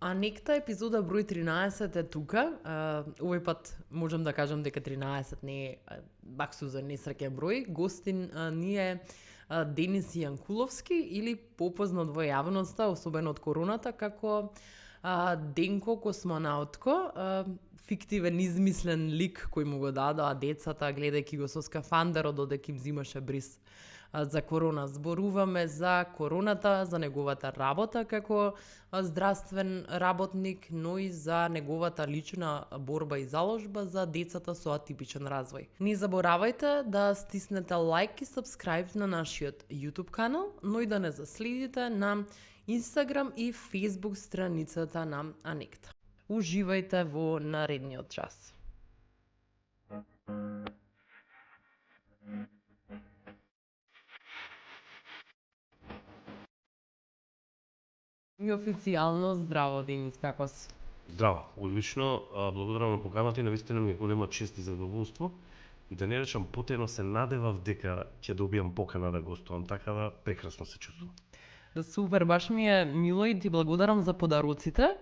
Анекта епизода број 13 е тука. Овој пат можам да кажам дека 13 не е баксузен несреќен број. Гостин ни е Денис Јанкуловски или попознат во јавноста, особено од короната, како Денко космонаутко, фиктивен измислен лик кој му го дадоа децата гледајќи го со скафандарот додека им взимаше бриз за корона. Зборуваме за короната, за неговата работа како здравствен работник, но и за неговата лична борба и заложба за децата со атипичен развој. Не заборавајте да стиснете лайк и сабскрајб на нашиот YouTube канал, но и да не заследите на Instagram и Facebook страницата на Анекта. Уживајте во наредниот час. И официјално здраво, Денис, како си? Здраво, одлично, благодарам на поканата и навистина ми е голема чест и задоволство. И да не речам потено се надевав дека ќе добијам покана да гостувам, така да прекрасно се чувствувам. Да, супер, баш ми е мило и ти благодарам за подароците.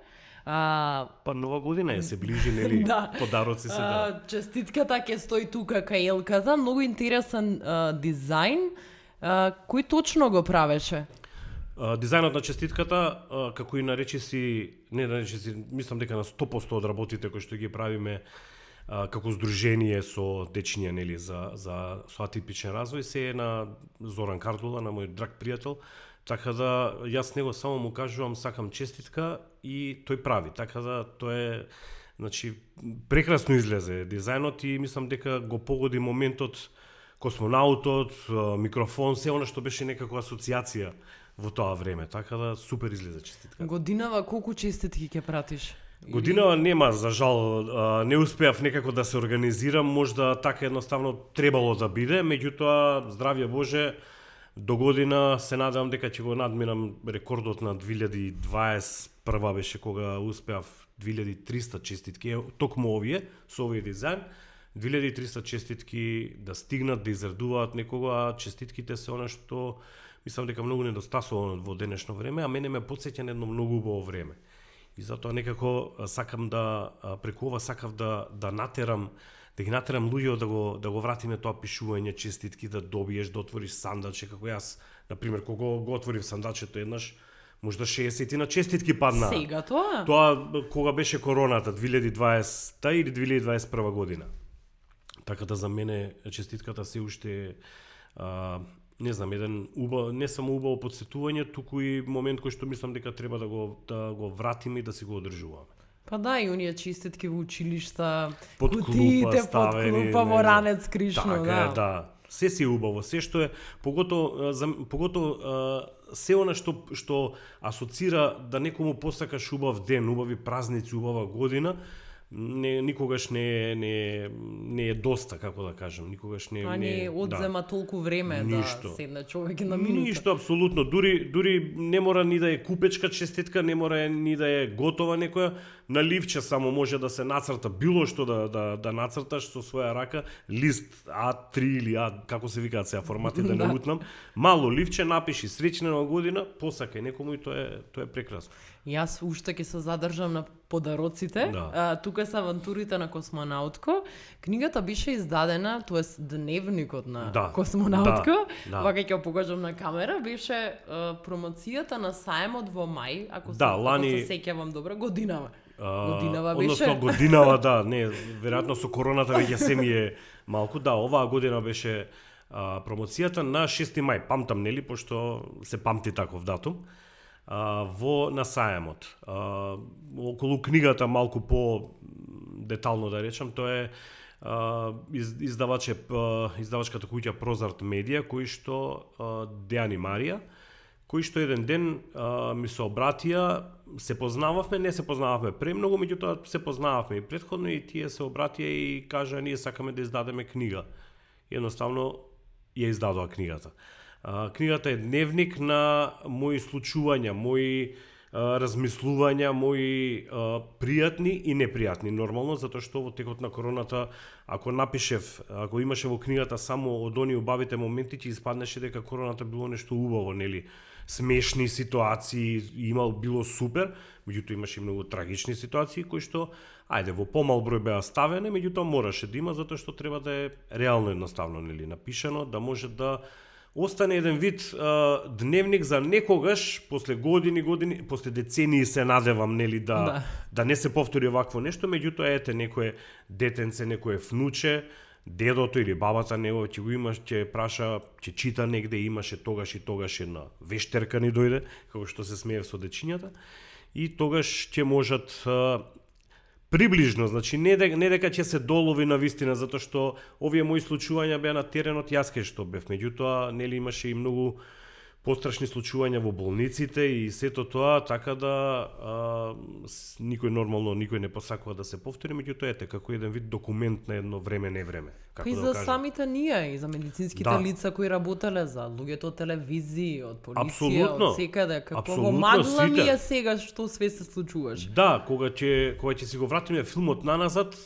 Па нова година е, се ближи, нели? Да. Подароци се да. Честитката ќе стои тука кај елката, многу интересен дизајн. Кој точно го правеше? Дизајнот на честитката, како и наречи си, не наречи си, мислам дека на 100% од работите кои што ги правиме како здружение со дечиња, нели, за со атипичен развој, се е на Зоран Кардула, на мој драг пријател. Така да јас него само му кажувам сакам честитка и тој прави. Така да тоа е, значи, прекрасно излезе дизајнот и мислам дека го погоди моментот, космонаутот, микрофон, се она што беше некаква асоциација во тоа време. Така да супер излезе честитка. Годинава колку честитки ќе пратиш? Годинава нема, за жал, не успеав некако да се организирам, можда така едноставно требало да биде, меѓутоа, здравје Боже, до година се надевам дека ќе го надминам рекордот на 2021 беше кога успеав 2300 честитки, токму овие, со овој дизајн, 2300 честитки да стигнат, да изредуваат некога, честитките се она што мислам дека многу недостасува во денешно време, а мене ме потсеќа на едно многу убаво време. И затоа некако сакам да преку ова сакав да натерам, да ги натерам луѓето да го вратиме тоа пишување честитки, да добиеш, да отвориш сандаче, како јас, на пример, кога го отворив сандачето еднаш, можда 60 на честитки падна. Сега тоа? Тоа кога беше короната, 2020 или 2021 година. Така да за мене честитката се уште не знам, еден не само убаво подсетување, туку и момент кој што мислам дека треба да го вратиме и да си го одржуваме. Па да, и оние честитки во училишта, под кутиите клупа, под клупа во ранец кришно, така, да. Се си убаво, се што е, поготово се она што асоцира да некому посакаш убав ден, убави празници, убава година, никогаш не е доста, како да кажам, никогаш не одзема толку време ништо. Да седне човек на минута. Ништо апсолутно, дури не мора ни да е купечка честитка, не мора ни да е готова некоја, на ливче само може да се нацрта било што да нацрташ со своја рака, лист А3 или како се викаат сега формати да не утнам, мало ливче напиши среќна нова година, посакај некому и тоа е прекрасно. Јас уште ќе се задржам на подароците. Да. Тука се авантурите на космонаутко. Книгата беше издадена, тоест дневникот на космонаутко. Вака ќе покажам на камера, беше промоцијата на саемот во мај, ако се сеќавам добро, годинава. Годинава беше. Односно годинава, да, не, веројатно со короната веќе се ми е малку, да, оваа година беше промоцијата на 6 мај, памтам, нели, пошто се памти таков датум. На саемот. Околу книгата малку по детално да речам, тоа е издавачката куќа Прозарт Медија, кој што Дејан и Марија, кој што еден ден ми се обратија, се познававме, не се познававме премногу, меѓутоа се познававме и претходно и тие се обратија и кажа ние сакаме да издадеме книга. Едноставно ја издадоа книгата. Книгата е дневник на мои случувања, мои размислувања, мои пријатни и непријатни, нормално, затоа што во текот на короната, ако имаше во книгата само од оние убавите моменти, ќе испаднеше дека короната било нешто убаво, нели? смешни ситуации, било супер, меѓутоа имаше и многу трагични ситуации кои што ајде во помал број беа ставени, меѓутоа мораше да има затоа што треба да е реално едноставно нели напишано, да може да остане еден вид дневник за некогаш после години, после децении се надевам нели да не се повтори вакво нешто, меѓутоа ете некое детенце, некое внуче, дедото или бабата него ќе го имаш, ќе праша, ќе чита негде, имаше тогаш и тогаш една вештерка ни дојде, како што се смее со дечињата, и тогаш ќе можат приближно, значи не дека ќе се долови на вистина, затоа што овие мои случувања беа на теренот, јас кај што бев, меѓутоа нели имаше и многу пострашни случувања во болниците и сето тоа, така да никој не посакува да се повтори, меѓутоа ете како еден вид документ на едно време не време, како и да за кажем. самите ние и за медицинските лица кои работеле, за луѓето од телевизија, од полиција, од секаде, како во магла ми е сега што све се случуваше. Да, кога ќе си го вратиме филмот наназад,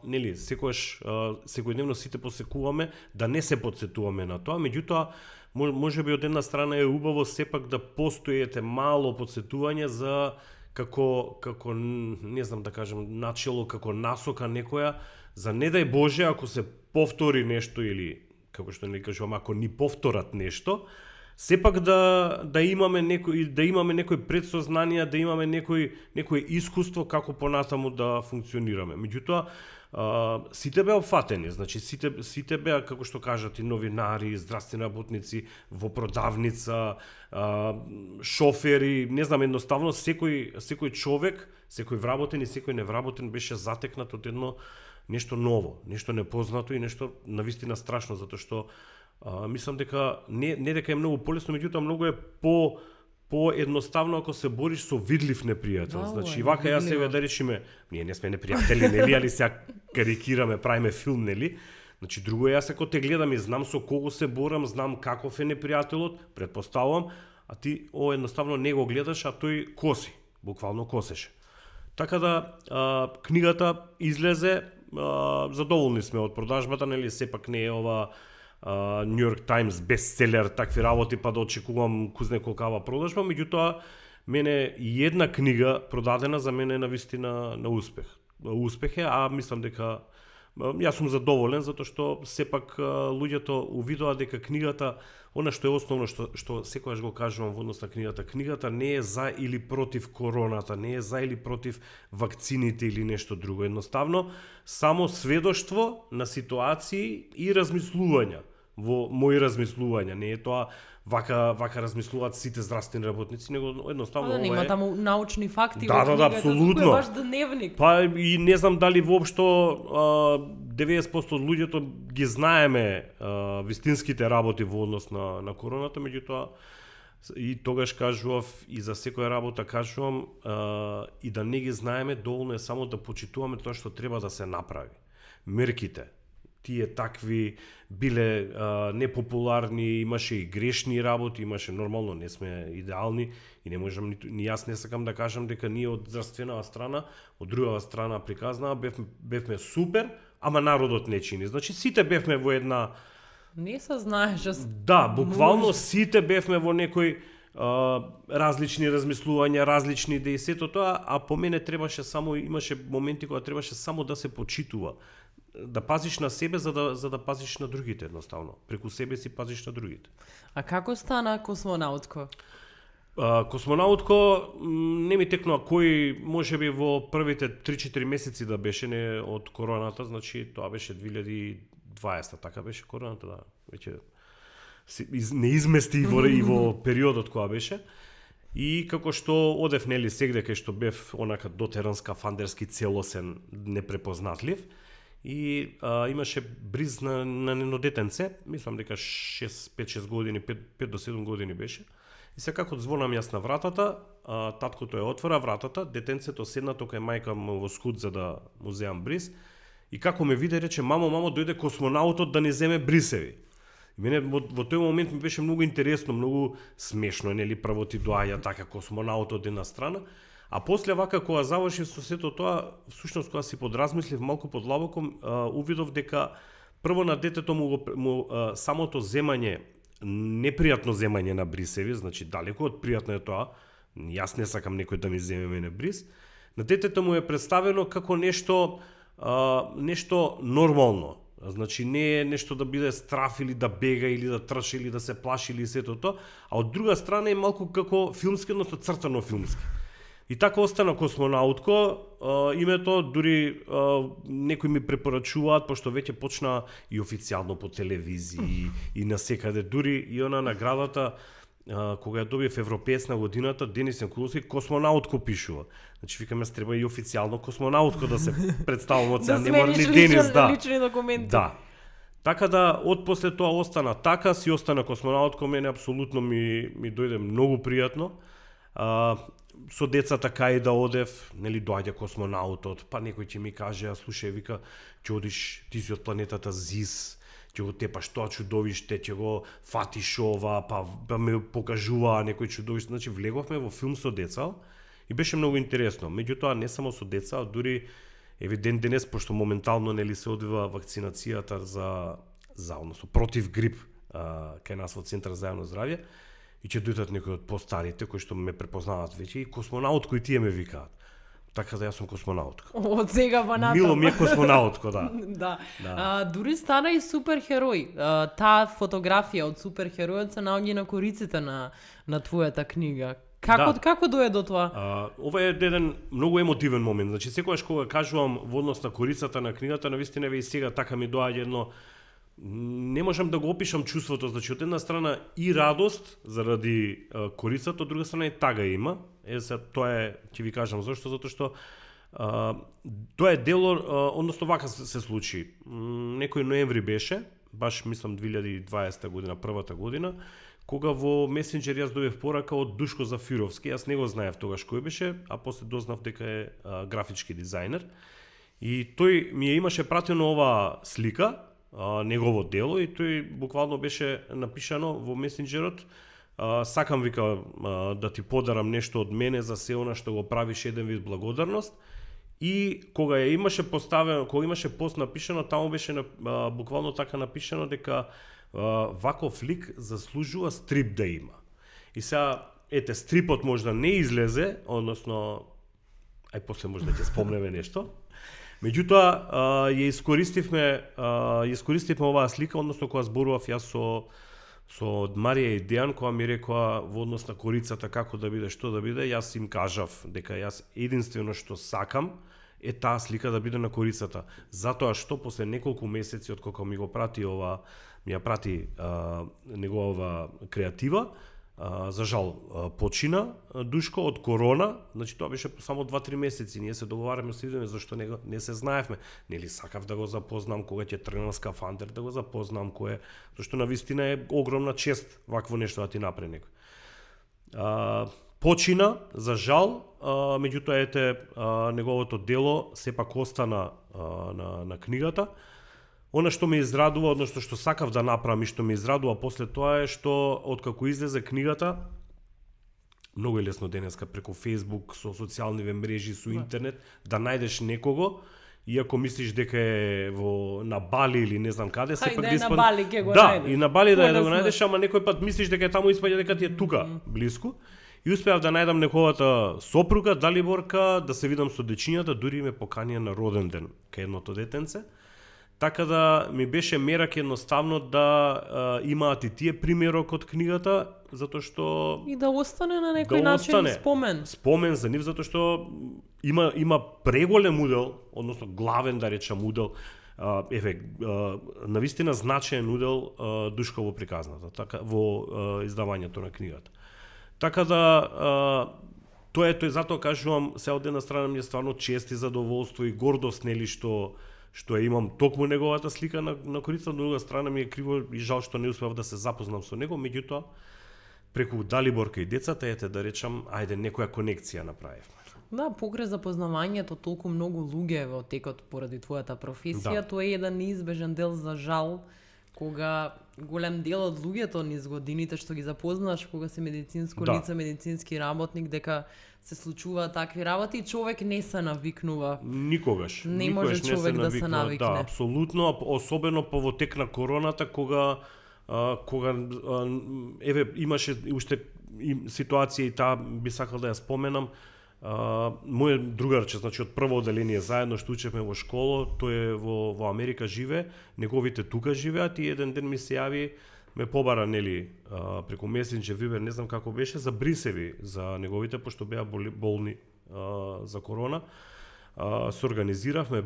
нели секогаш секојдневно сите посекуваме да не се потсетуваме на тоа, меѓутоа може би од една страна е убаво сепак да постоите мало подсетување за како не знам да кажам начело, како насока некоја, за не дај Боже ако се повтори нешто или како што не кажувам ако ни повторат нешто, сепак да имаме некој предсознание, да имаме некој искуство како понатаму да функционираме. Меѓутоа сите беа опфатени, значи сите беа, како што кажат, и новинари, здравствени работници, во продавница, шофери, не знам, едноставно секој човек, секој вработен и секој невработен беше затекнат од едно нешто ново, нешто непознато и нешто навистина страшно, затоа што мислам дека не дека е многу полесно, меѓутоа многу е по-едноставно ако се бориш со видлив непријател. Значи, вака јас себе да речиме, ние не сме непријатели, нели, али сега карикираме, правиме филм, нели? Значи, друго е јас ако те гледам и знам со кого се борам, знам каков е непријателот, претпоставувам, а ти едноставно не го гледаш, а тој коси, буквално косеше. Така да, книгата излезе, задоволни сме од продажбата, нели, сепак не е ова New York Times бестселер, такви работи, па да очекувам кузне колкава продажба, меѓутоа мене и една книга продадена за мене е навистина на успех. Успех е, а мислам дека јас сум задоволен затоа што сепак луѓето увидоа дека книгата, она што е основно што секогаш го кажувам во однос на книгата не е за или против короната, не е за или против вакцините или нешто друго, едноставно само сведоштво на ситуации и размислувања во мои размислувања, не е тоа вака размислуваат сите здравствени работници, него едноставно ова е... Нема таму научни факти во книгата, апсолутно. Туку е баш дневник. Па и не знам дали воопшто 90% од луѓето ги знаеме вистинските работи во однос на короната, меѓутоа и тогаш кажував и за секоја работа кажувам и да не ги знаеме, доволно е само да почитуваме тоа што треба да се направи. Мерките, тие такви биле непопуларни, имаше и грешни работи, имаше нормално, не сме идеални и не можам ни јас не сакам да кажам дека ние од здравствената страна, од другава страна приказнаа бевме супер, ама народот не чини. Значи сите бевме во една не се знаеше. Да, буквално сите бевме во некој различни размислувања, различни идеи, сето тоа, а по мене имаше моменти кога требаше само да се почитува. Да пазиш на себе за да пазиш на другите, едноставно. Преку себе си пазиш на другите. А како стана космонаутко? Космонаутко не ми текнува кој, можеби во првите 3-4 месеци да беше не од короната, значи тоа беше 2020, така беше короната, да. Веќе не измести и во периодот која беше. И како што одев нели сегде кај што бев онака дотеран скафандерски целосен, непрепознатлив, и имаше бриз на едно детенце, мислам дека 5-6 години, 5 до 7 години беше. И сега како звонам јас на вратата, таткото ја отвора вратата, детенцето седна тока е мајка му во скут за да му земам бриз. И како ме виде рече: "Мамо, дојде космонаутот да ни земе брисеви." И мене во тој момент ми беше многу интересно, многу смешно, нели, прво ти доаѓа така космонаутот од една страна, а после вака кога завршив со сето тоа, всушност кога си подразмислив малку подлабоко, увидов дека прво на детето му самото земање непријатно земање на брисеви, значи далеку од пријатно е тоа. Јас не сакам некој да ми земе мене бриз. На детето му е представено како нешто нормално. Значи не е нешто да биде страф или да бега или да трча или да се плаши или сето тоа, а од друга страна е малку како филмски, односно цртано филмски. И така остана космонаутко, името дури некои ми препорачуваат, пошто веќе почна и официјално по телевизии и насекаде, дури и она наградата кога ја добив европеец на годината, Денис Јанкуловски, космонаутко пишува. Значи викаме се треба и официјално космонаутко да се представам од сега, не мора ни Денис, да. Лични документи. Да. Така да, од после тоа остана така, си остана космонаутко, мене апсолутно ми дојде многу пријатно. Со децата кај да одев, нели доаѓа космонаутот, па некој ќе ми каже, слушај, вика, ќе одиш, ти си од планетата ЗИС, ќе го тепаш тоа чудовиште, ќе го фатиш ова, па ме покажуваа некој чудовиште. Значи влеговме во филм со деца и беше многу интересно. Меѓутоа не само со деца, дури еве ден денес, пошто моментално нели се одвива вакцинацијата за односно против грип кај нас во Центар за јавно здравје, и ќе дојдат некои од постарите кои што ме препознаваат веќе и космонаут кои тие ме викаат. Така да јас сум космонаутка. Од сега па натаму. Мило ми е космонаутко, да. Да. Дури стана и суперхерој. Таа фотографија од суперхеројот се наоѓа на кориците на твојата книга. Како дое до тоа? Ова е еден многу емотивен момент. Значи секогаш кога кажувам во однос на корицата на книгата, навистина и сега така ми доаѓа едно, не можам да го опишам чувството, значи од една страна и радост заради корицата, од друга страна и тага има. Тоа е, ќе ви кажам зашто, затоа што тоа е дело, односно вака се случи. Некој ноември беше, баш мислам 2020 година, првата година, кога во месенџер јас добив порака од Душко Зафировски, јас не го знаев тогаш кој беше, а после дознав дека е графички дизајнер. И тој ми имаше пратено ова слика, негово дело, и тој буквално беше напишано во месенџерот: сакам, вика, да ти подарам нешто од мене за се она што го правиш, еден вид благодарност. И кога ја имаше поставено, кога имаше пост напишано, таму беше буквално така напишано дека ваков лик заслужува стрип да има. И сега, ете, стрипот можда не излезе, односно, ај после можда ќе спомнеме нешто. Меѓутоа, ја искористивме оваа слика, односно кога зборував јас со Марија и Дејан, кога ми рекоа во однос на корицата како да биде, што да биде, јас им кажав дека јас единствено што сакам е таа слика да биде на корицата. Затоа што после неколку месеци од кога ми ја прати негова креатива, за жал почина Душко од корона, значи тоа беше само 2-3 месеци, ние се договараме со идеме зашто не се знаевме. Нели сакав да го запознам кога ќе тргнам скафандер, да го запознам кој е, зашто навистина е огромна чест вакво нешто да ти направи некој. Почина, за жал, меѓутоа ете неговото дело сепак остана на книгата. Она што ме израдува, односно што сакав да направам и што ме израдува после тоа е што откако излезе книгата, многу е лесно денеска преку Facebook, со социјални мрежи, со интернет, да најдеш некого, иако мислиш дека е на Бали или не знам каде, сепак да испаѓа. На Бали ќе го најдеш. најдеш. Да, и на Бали да го најдеш, ама некој пат мислиш дека е таму, испаѓа дека ти е тука, блиску. И успеав да најдам неговата сопруга, Далиборка, да се видам со дечињата, дури ме поканија на роден ден кај едното детенце. Така да ми беше мерак едноставно да имаат и тие примерок од книгата, затоа што и да остане на некој начин спомен. Спомен за нив, затоа што има преголем удел, односно главен да речам удел, навистина значаен удел Душко во приказната, така во издавањето на книгата. Така да тоа е затоа кажувам, се од една страна ми е стварно чест и задоволство и гордост, нели, што ја имам токму неговата слика на корицата, на друга страна ми е криво и жал што не успеав да се запознам со него, меѓутоа преку Далиборка и децата, ете да речам, ајде некоја конекција направивме. Да, покрај запознавањето толку многу луѓе во текот поради твојата професија, тоа е еден неизбежен дел, за жал, кога голем дел од луѓето низ годините што ги запознаш кога си медицинско лице, медицински работник, дека се случуваат такви работи и човек не се навикнува. Никогаш. Не може човек да се навикне. Да, апсолутно, особено по во тек на короната, кога кога еве имаше уште ситуација и таа би сакал да ја споменам. Мојот другарче, значи од прво одделение заедно што учевме во школа, тој е во Америка живее, неговите тука живеат и еден ден ми се јави, ме побара нели преку месенџер, Вибер, не знам како беше, за брисеви за неговите пошто беа болни за корона. Се организиравме,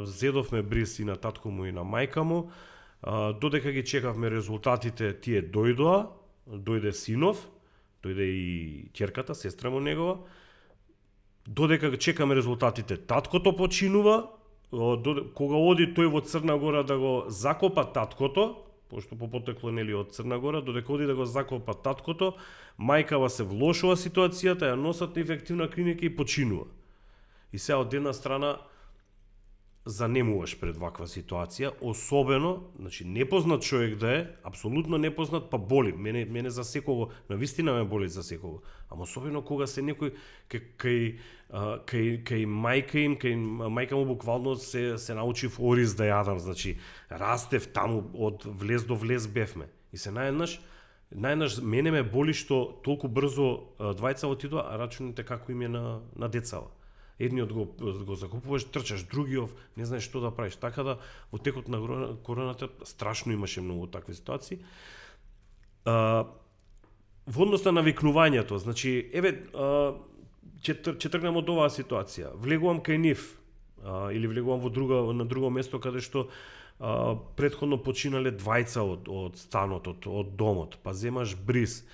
зедовме бриз и на татко му и на мајка му. Додека ги чекавме резултатите, тие дојде синов, дојде и ќерката, сестра му негова. Додека чекаме резултатите, таткото починува. Кога оди тој во Црна Гора да го закопа таткото, пошто по потекло нели од Црна Гора, додека оди да го закопа таткото, мајкава се влошува ситуацијата, ја носат на инфективна клиника и починува. И сега од една страна занемуваш пред ваква ситуација, особено, значи непознат човек да е, апсолутно непознат, па боли. Мене за секого, навистина ме боли за секого. Ама особено кога се некој кај мајка му буквално се научив ориз да јадам, значи растев таму од влез до влез бевме. И се наеднаш мене ме боли што толку брзо двајца отидоа, а рачуните како им е на децава. Едниот го закупуваш, трчаш, другиот не знаеш што да правиш. Така да во текот на короната страшно имаше многу такви ситуации. Во однос на навикнувањето, значи еве ќе тргнам од оваа ситуација. Влегувам кај нив или влегувам на друго место каде што претходно починале двајца од станот, од домот, па земаш бриз.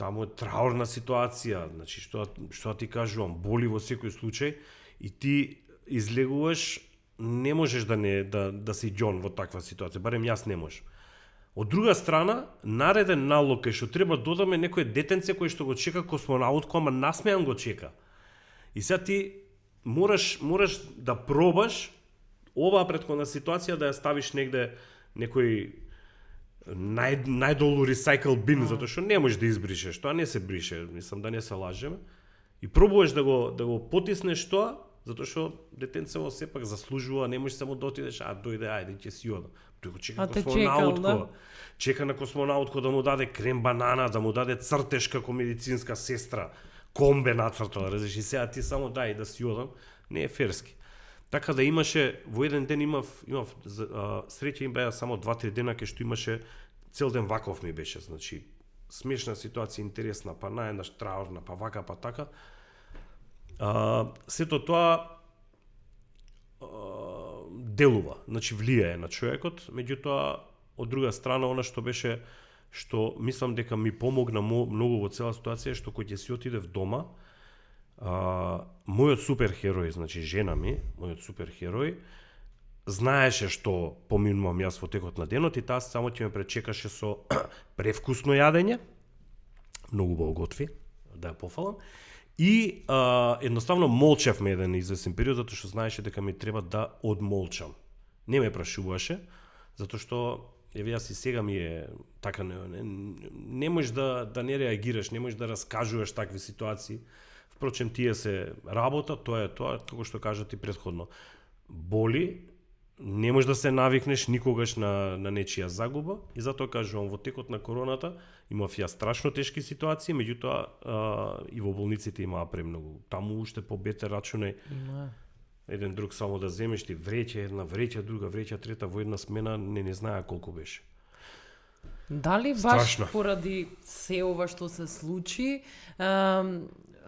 Таму е траурна ситуација, значи што ти кажувам, боли во секој случај и ти излегуваш, не можеш да си ѓон во таква ситуација, барем јас не можам. Од друга страна, нареден налог е што треба додаме некој детенце кој што го чека космонаутко, ама насмеан го чека. И сега ти мораш да пробаш оваа претходна ситуација да ја ставиш негде некој најдолу recycle bin, затоа што не можеш да избришеш, тоа не се брише, мислам да не се лажеме. И пробуваш да го потиснеш тоа, затоа што детенцево сепак заслужува, не можеш само да отидеш, дојде, ајде, ќе си одам. Тој го чека космонаутко. Чека на космонаутко да му даде крем банана, да му даде цртеж како медицинска сестра, комбе нацртала, разиш, и сега ти само дај да си одам, не е ферски. Така да имаше, во еден ден имав среќа им беа само 2-3 дена кај што имаше цел ден ваков ми беше, значи смешна ситуација, интересна, па наеднаш траурна, па вака, па така. Сето тоа делува, значи влијае на човекот, меѓутоа од друга страна она што беше, што мислам дека ми помогна многу во цела ситуација, што кој ќе си отидев дома, мојот суперхерој, значи жена ми, мојот суперхерој, знаеше што поминувам јас во текот на денот и таа само ќе ме пречекаше со превкусно јадење, многу убаво готви, да ја пофалам, и едноставно молчевме еден извесен период, затоа што знаеше дека ми треба да одмолчам. Не ме прашуваше, затоа што еве јас и сега ми е така, не можеш да не реагираш, не можеш да раскажуваш такви ситуации. Впрочем, тие се работа, тоа е тоа, како што кажа ти претходно. Боли, не можеш да се навикнеш никогаш на нечија загуба и затоа кажувам, во текот на короната имав ја страшно тешки ситуации, меѓутоа и во болниците имаа премногу. Таму уште по бете рачунај. Еден друг само да земеш ти вреќа една, вреќа друга, вреќа трета во една смена, не знаеа колку беше. Дали баш поради се ова што се случи,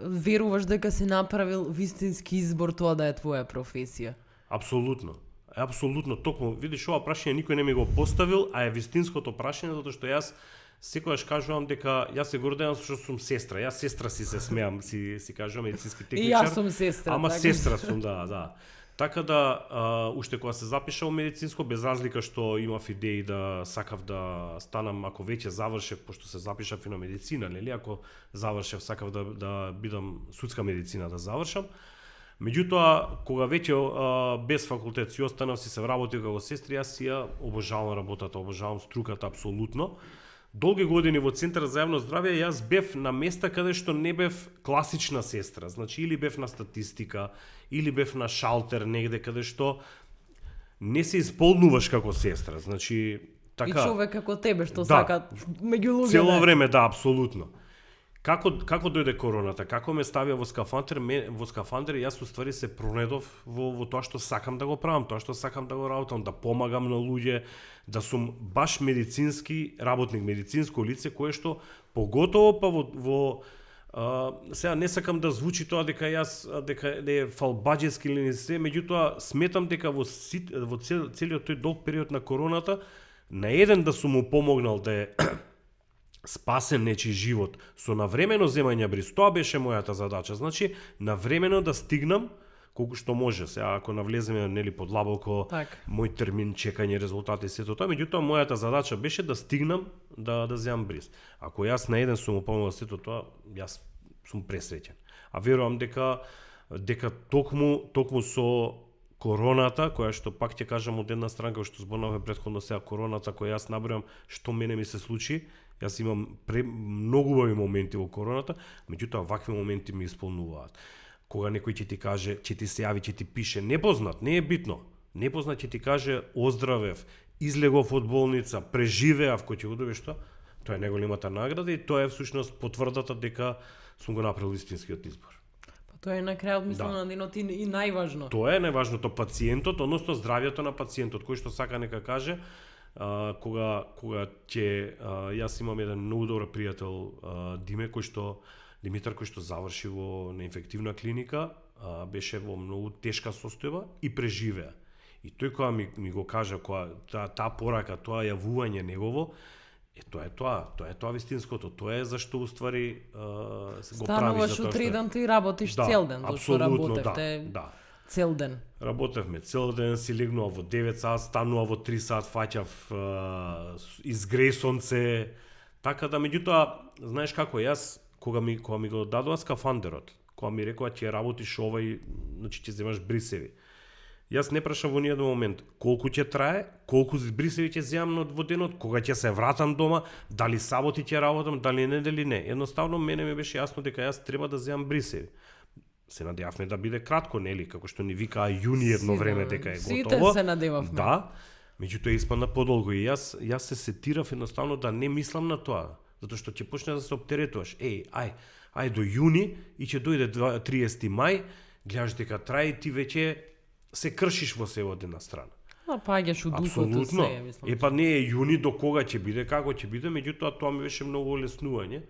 веруваш дека си направил вистински избор тоа да е твоја професија? Апсолутно. Апсолутно, токму, видиш, ова прашање никој не ми го поставил, а е вистинското прашање, затоа што јас секогаш кажувам дека јас се гордеам што сум сестра. Јас сестра си се смеам, си кажувам медицински техничар. И јас сум сестра. Ама така. Сестра сум, да. Така да, уште кога се запишав медицинско, без разлика што имав идеи да сакав да станам, ако веќе завршев, пошто се запишав и на медицина, нели, ако завршев, сакав да бидам судска медицина да завршам. Меѓутоа, кога веќе без факултет си останав, си се вработил како сестри, јас си ја обожавам работата, обожавам струката апсолутно. Долги години во Центар за јавно здравје јас бев на места каде што не бев класична сестра, значи или бев на статистика, или бев на шалтер негде каде што не се исполнуваш како сестра, значи И човек како тебе што Да. сака меѓу луѓе. Цело време, да, апсолутно. Како дојде короната? Како ме ставија во скафандер? Во скафандер јас уствари се пронедов во тоа што сакам да го правам, тоа што сакам да го работам, да помагам на луѓе, да сум баш медицински работник, медицинско лице кое што поготово па сега не сакам да звучи тоа дека не е фалбаџески или не се, меѓутоа сметам дека во целиот тој долг период на короната на еден да сум му помогнал да е спасен нечи живот со навремено земање бриз. Тоа беше мојата задача. Значи, навремено да стигнам колку што може. Сега ако навлеземе нели подлабоко, мој термин чекање резултати сето тоа, меѓутоа мојата задача беше да стигнам да земам бриз. Ако јас на еден сум помогнал сето тоа, јас сум пресреќен. А верувам дека токму со короната, која што пак ќе кажам од една страна, која што зборувавме претходно сега, короната која јас набројам што мене ми се случи, јас имам многу убави моменти во короната, меѓутоа вакви моменти ми исполнуваат. Кога некој ќе ти каже, ќе ти се јави, ќе ти пише, непознат, не е битно, непознат ќе ти каже оздравев, излегов од болница, преживеав, кој ќе го добиеш тоа е најголемата награда и тоа е всушност потврдата дека сум го направил истинскиот избор. Тоа е на крајот мислам на денот и најважно. Тоа е најважното, пациентот, односно здравјето на пациентот, кој што сака нека каже, кога ќе јас имам еден многу добар пријател Димитар кој што заврши на инфективна клиника, беше во многу тешка состојба и преживеа. И тој кога ми го кажа, кога таа порака, тоа јавување негово, тоа е тоа вистинското, тоа е зашто уствари го прави за тоа. Стануваш утреден и работиш цел ден, зашто работевте цел ден. Работевме цел ден, си легнува во 9 саат, станува во 3 саат, фаќав изгреј сонце. Така да, меѓутоа, знаеш како, јас кога ми го дадоа скафандерот, кога ми рекоа ќе работиш овај, значи ќе земаш брисеви. Јас не прашам во ниједен момент колку ќе трае, колку брисеви ќе земам во денот, кога ќе се вратам дома, дали саботи ќе работам, дали не. Едноставно мене ми беше јасно дека јас треба да земам брисеви. Се надевавме да биде кратко, нели, како што ни викаа јуни едно време дека е готово. Сите се надевавме. Да, меѓутоа испадна подолго и јас се сетирав едноставно да не мислам на тоа, затоа што ќе почне да се оптеретуваш. Ај до јуни и ќе дојде 30 мај, гледаш дека трае и ти веќе се кршиш во себе од една страна. Паѓаш у духот се, мислам. Па не е јуни до кога ќе биде, како ќе биде, меѓутоа тоа ми беше многу олеснување.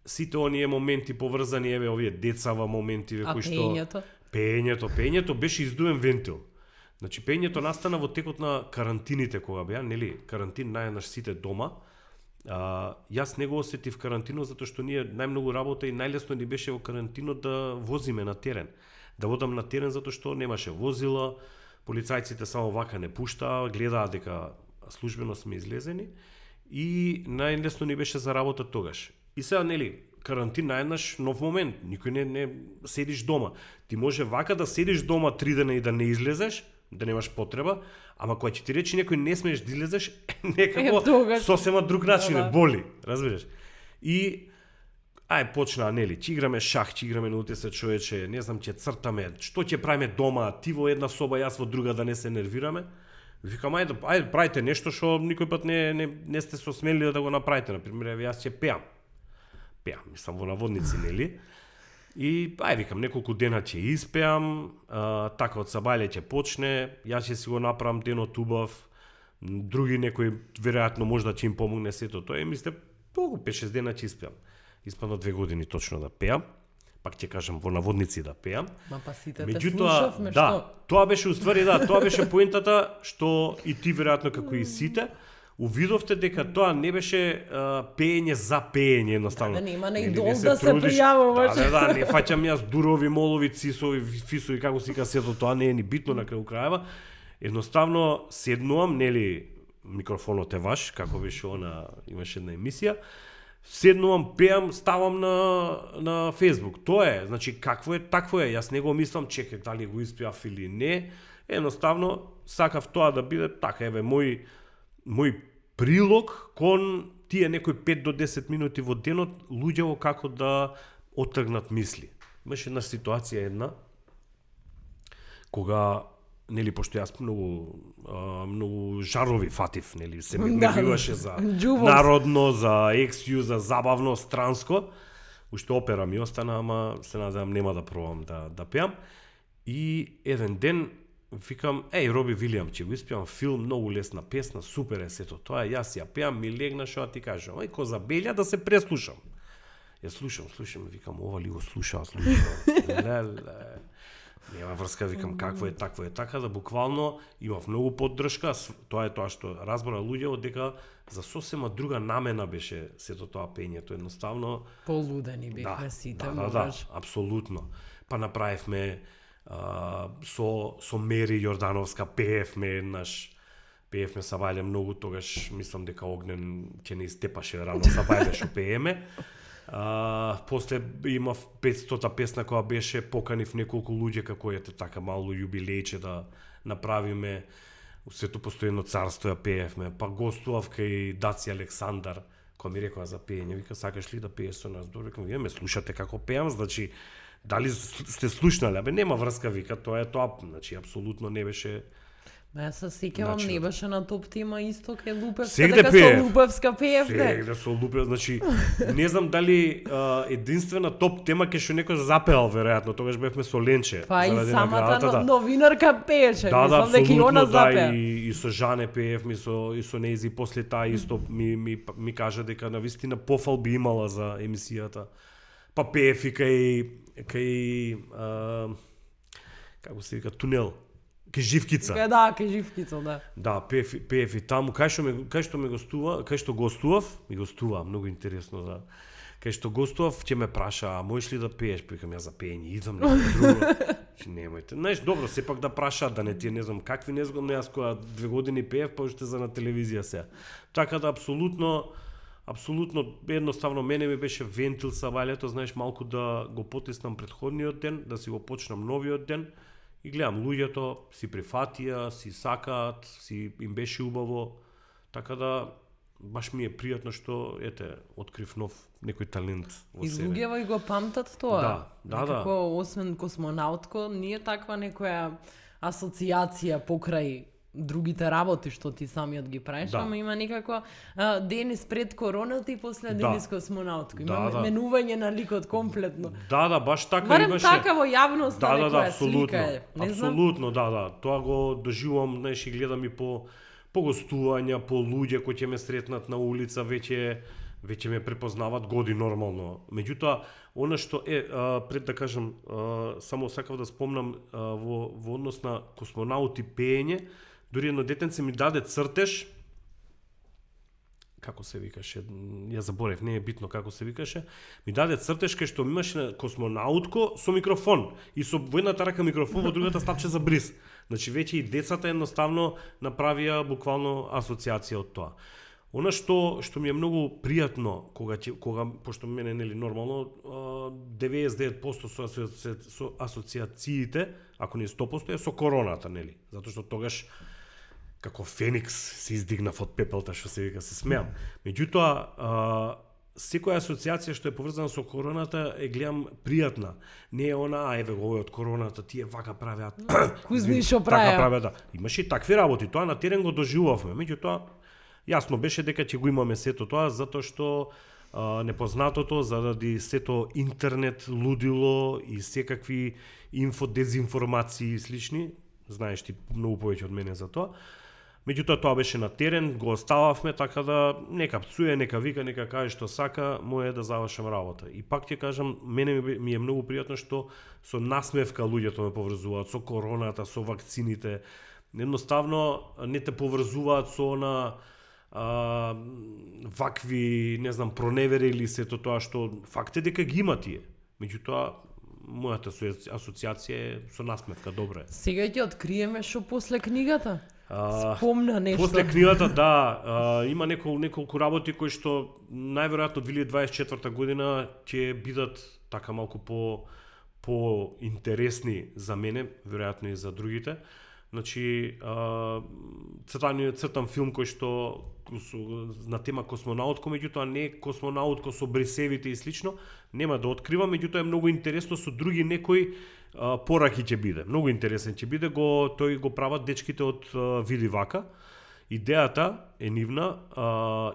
Сите оние моменти поврзани, овие децава моменти кои што пеењето беше издуен вентил. Значи пеењето настана во текот на карантините кога беа, нели, карантин најнаш сите дома. Јас не го осетив карантинот затоа што ние најмногу работа и најлесно ни беше во карантинот да возиме на терен. Да водам на терен затоа што немаше возила, полицајците само вака не пуштаа, гледаа дека службено сме излезени и најлесно ни беше за работа тогаш. И сега, нели, карантин најнаш нов момент, никој не седиш дома. Ти може вака да седиш дома 3 дена и да не излезеш, да немаш потреба, ама кога ќе ти рече некој не смееш да излезеш, некако сосема друг начин боли, разбираш? И почнаа, нели, ќе играме шах, ќе играме на утесе човече, не знам, ќе цртаме, што ќе правиме дома, ти во една соба, јас во друга, да не се нервираме. Викам, ајде правите нешто што никој пат не сте се осмелили да го направите, например, јас ќе пеам, мислам во наводници, нели? И викам, неколку дена ќе испеам, така од сабајле ќе почне, јас ќе си го направам денот убав, други некои веројатно можда ќе им помогне сето тоа и мисле, толку 5-6 дена ќе испеам. Испадно 2 години точно да пеам, пак ќе кажам во наводници да пеам. Меѓутоа, тоа беше уствари, тоа беше поентата што и ти веројатно како и сите увидовте дека тоа не беше пеење за пеење едноставно. Да, нема не идол да се пријавуваш. Да, не фаќам јас дурови, молови, цисови, фисови, како си касето, тоа не е ни битно на крај крајава. Едноставно седнувам, нели, микрофонот е ваш, како беше имаше една емисија. Седнувам, пеам, ставам на Facebook. Тоа е, значи какво е, такво е. Јас не го мислам, чекај дали го испеав или не. Едноставно сакав тоа да биде така, мој прилог кон тие некои 5 до 10 минути во денот луѓето како да оттргнат мисли. Имаше една ситуација кога нели пошто јас многу жарови фатив, нели се ми биваше за народно, за ексју, за забавно, странско. Уште опера ми остана, ама се надевам нема да пробам да пеам. И еден ден викам, Роби Вилијам, ќе го испеам филм, многу лесна песна, супер е сето тоа, јас ја пеам, ми легна што ти кажам, ко забелја да се преслушам. Ја слушам, викам, ова ли го слушаа. Нема врска, викам, какво е, такво е, така да буквално имав многу поддршка, тоа е тоа што разбора луѓето дека за сосема друга намена беше сето тоа пењето, едноставно полудени бевме сите, да, апсолутно. Па направивме со Мери Јордановска пеевме еднаш, пеевме са Вајле многу, тогаш мислам дека Огнен ќе не истепаше рано са Вајле што пееме. После имав 500-та песна која беше, поканив неколку луѓе како ете така мало јубилејче да направиме. Сето постојано царство ја пеевме, па гостував кај Даци Александар, кој ми рекоа за пеење, вика сакаш ли да пееш со нас? Добро, викам, вие ме слушате како пеам, значи дали сте слушнале? Абе нема врска, вика, тоа е тоа, значи апсолутно не беше. Јас се сеќавам, не беше на топ тема исто кај Лупевска, Сегде дека пеев. со Лупевска пеевте. Сегде со Лупев, значи не знам дали единствена топ тема ке што некој запеал веројатно, тогаш бевме со Ленче. Па и самата наградата, новинарка пееше, мислам дека и она запеа. И со Жане пеев, и со Нези, после таа исто ми кажа дека навистина пофал би имала за емисијата. Па пеев и кај како се вика, тунел. Кај Живкица. Кај Живкица, да. Да, пеев и таму, кај што гостува, многу интересно, да. Кај што гостував, ќе ме праша, а можеш ли да пееш? Викам, јас за пеење идам, нешто друго. Немојте. Знаеш, добро, сепак да прашаат, да не тие, не знам, какви незгодни, јас која 2 години пеев, па уште за на телевизија се. Така да, апсолутно, едноставно, мене ми беше вентил са Вајлето, знаеш, малку да го потиснам претходниот ден, да си го почнам новиот ден. И гледам, луѓето си прифатија, си сакаат, си им беше убаво, така да баш ми е пријатно што, открив нов некој талент во себе. И луѓето го памтат тоа. Да. Некако, освен космонаутко, nije таква некоја асоциација покрај другите работи што ти самиот ги правиш, ама има некако Денис пред короната и после Денис космонаутко. Има менување на ликот комплетно. Да, баш така барем имаше. Така во јавноста некоја слика е. Апсолутно, да. Тоа го доживувам, знаеш, и гледам и по гостувања, по луѓе кои ќе ме сретнат на улица, веќе ме препознават годи нормално. Меѓутоа, она што пред да кажам, само сакав да спомнам во однос на космонаути пеење, дури едно детенце ми даде цртеж, како се викаше, ја заборев, не е битно како се викаше, ми даде цртеж кај што имаше на космонаутко со микрофон и со во едната рака микрофон, во другата стапче за бриз. Значи веќе и децата едноставно направија буквално асоциација од тоа. Она што ми е многу пријатно кога пошто мене нели нормално 99% со асоциациите, ако не 100% е со короната, нели? Затоа што тогаш како феникс се издигнав од пепелта, што се вика, се смеам. Меѓутоа, секоја асоциација што е поврзана со короната е гледам пријатна. Не е она, еве го од короната, тие вака правеат. Кузни што така правеат, да. Имаше и такви работи, тоа на терен го доживувавме. Меѓутоа, јасно беше дека ќе го имаме сето тоа, затоа што непознатото, заради сето интернет, лудило и секакви дезинформации и слични, знаеш ти многу повеќе од мене за тоа. Меѓутоа тоа беше на терен, го остававме, така да нека пцуе, нека вика, нека каже што сака, моје е да завршам работа. И пак ќе кажам, мене ми е многу пријатно што со насмевка луѓето ме поврзуваат, со короната, со вакцините. Едноставно не те поврзуваат со она вакви, не знам, проневери или сето тоа што факт е дека ги има тие. Меѓутоа, мојата асоциација е со насмевка, добро е. Сега ќе откриеме што после книгата? Спомна нешто. После книгата, да, има неколку работи кои што најверојатно 2024 година ќе бидат така малку по интересни за мене, веројатно и за другите. Значи, цртан филм кој што на тема космонаутко, меѓутоа не космонаутко со бресевите и слично, нема да откривам, меѓутоа е многу интересно со други некои пораки ќе биде. Многу интересен ќе биде, тој го прават дечките од Види вака. Идејата е нивна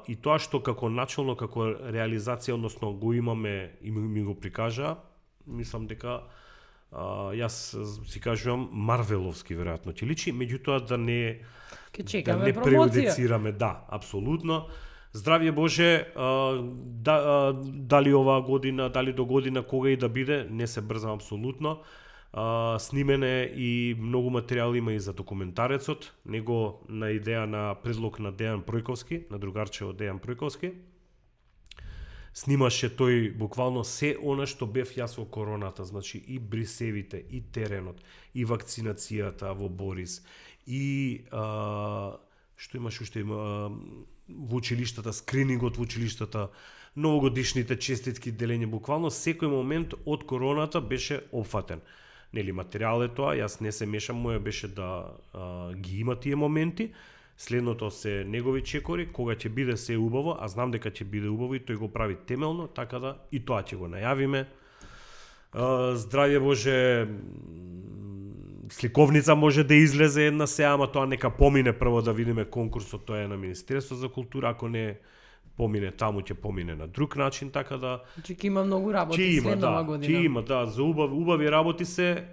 и тоа што како начално, како реализација, односно го имаме и ми го прикажа, мислам дека јас си кажувам марвеловски веројатно ќе личи, меѓутоа да не преюдицираме, да, апсолутно. Здравје Боже, дали оваа година, дали до година, кога и да биде, не се брзам апсолутно. Снимене и многу материјал има и за документарецот, него на идеја на предлог на Дејан Пројковски, на другарчево Дејан Пројковски. Снимаше тој буквално се она што бев јас во короната, значи и брисевите, и теренот, и вакцинацијата во Борис, и што имаш уште во училиштата, скринингот во училиштата, новогодишните честитки, делење, буквално секој момент од короната беше опфатен. Нели, материјал е тоа, јас не се мешам, моја беше да ги има тие моменти. Следното се негови чекори, кога ќе биде се убаво, а знам дека ќе биде убаво и тој го прави темелно, така да и тоа ќе го најавиме. Здравје Боже, сликовница може да излезе една сега, ама тоа нека помине прво да видиме конкурсот, тоа е на Министерство за култура, ако не помине таму, ќе помине на друг начин, така да... Ќе има многу работи следнава година. Ќе има, да, за убави работи се,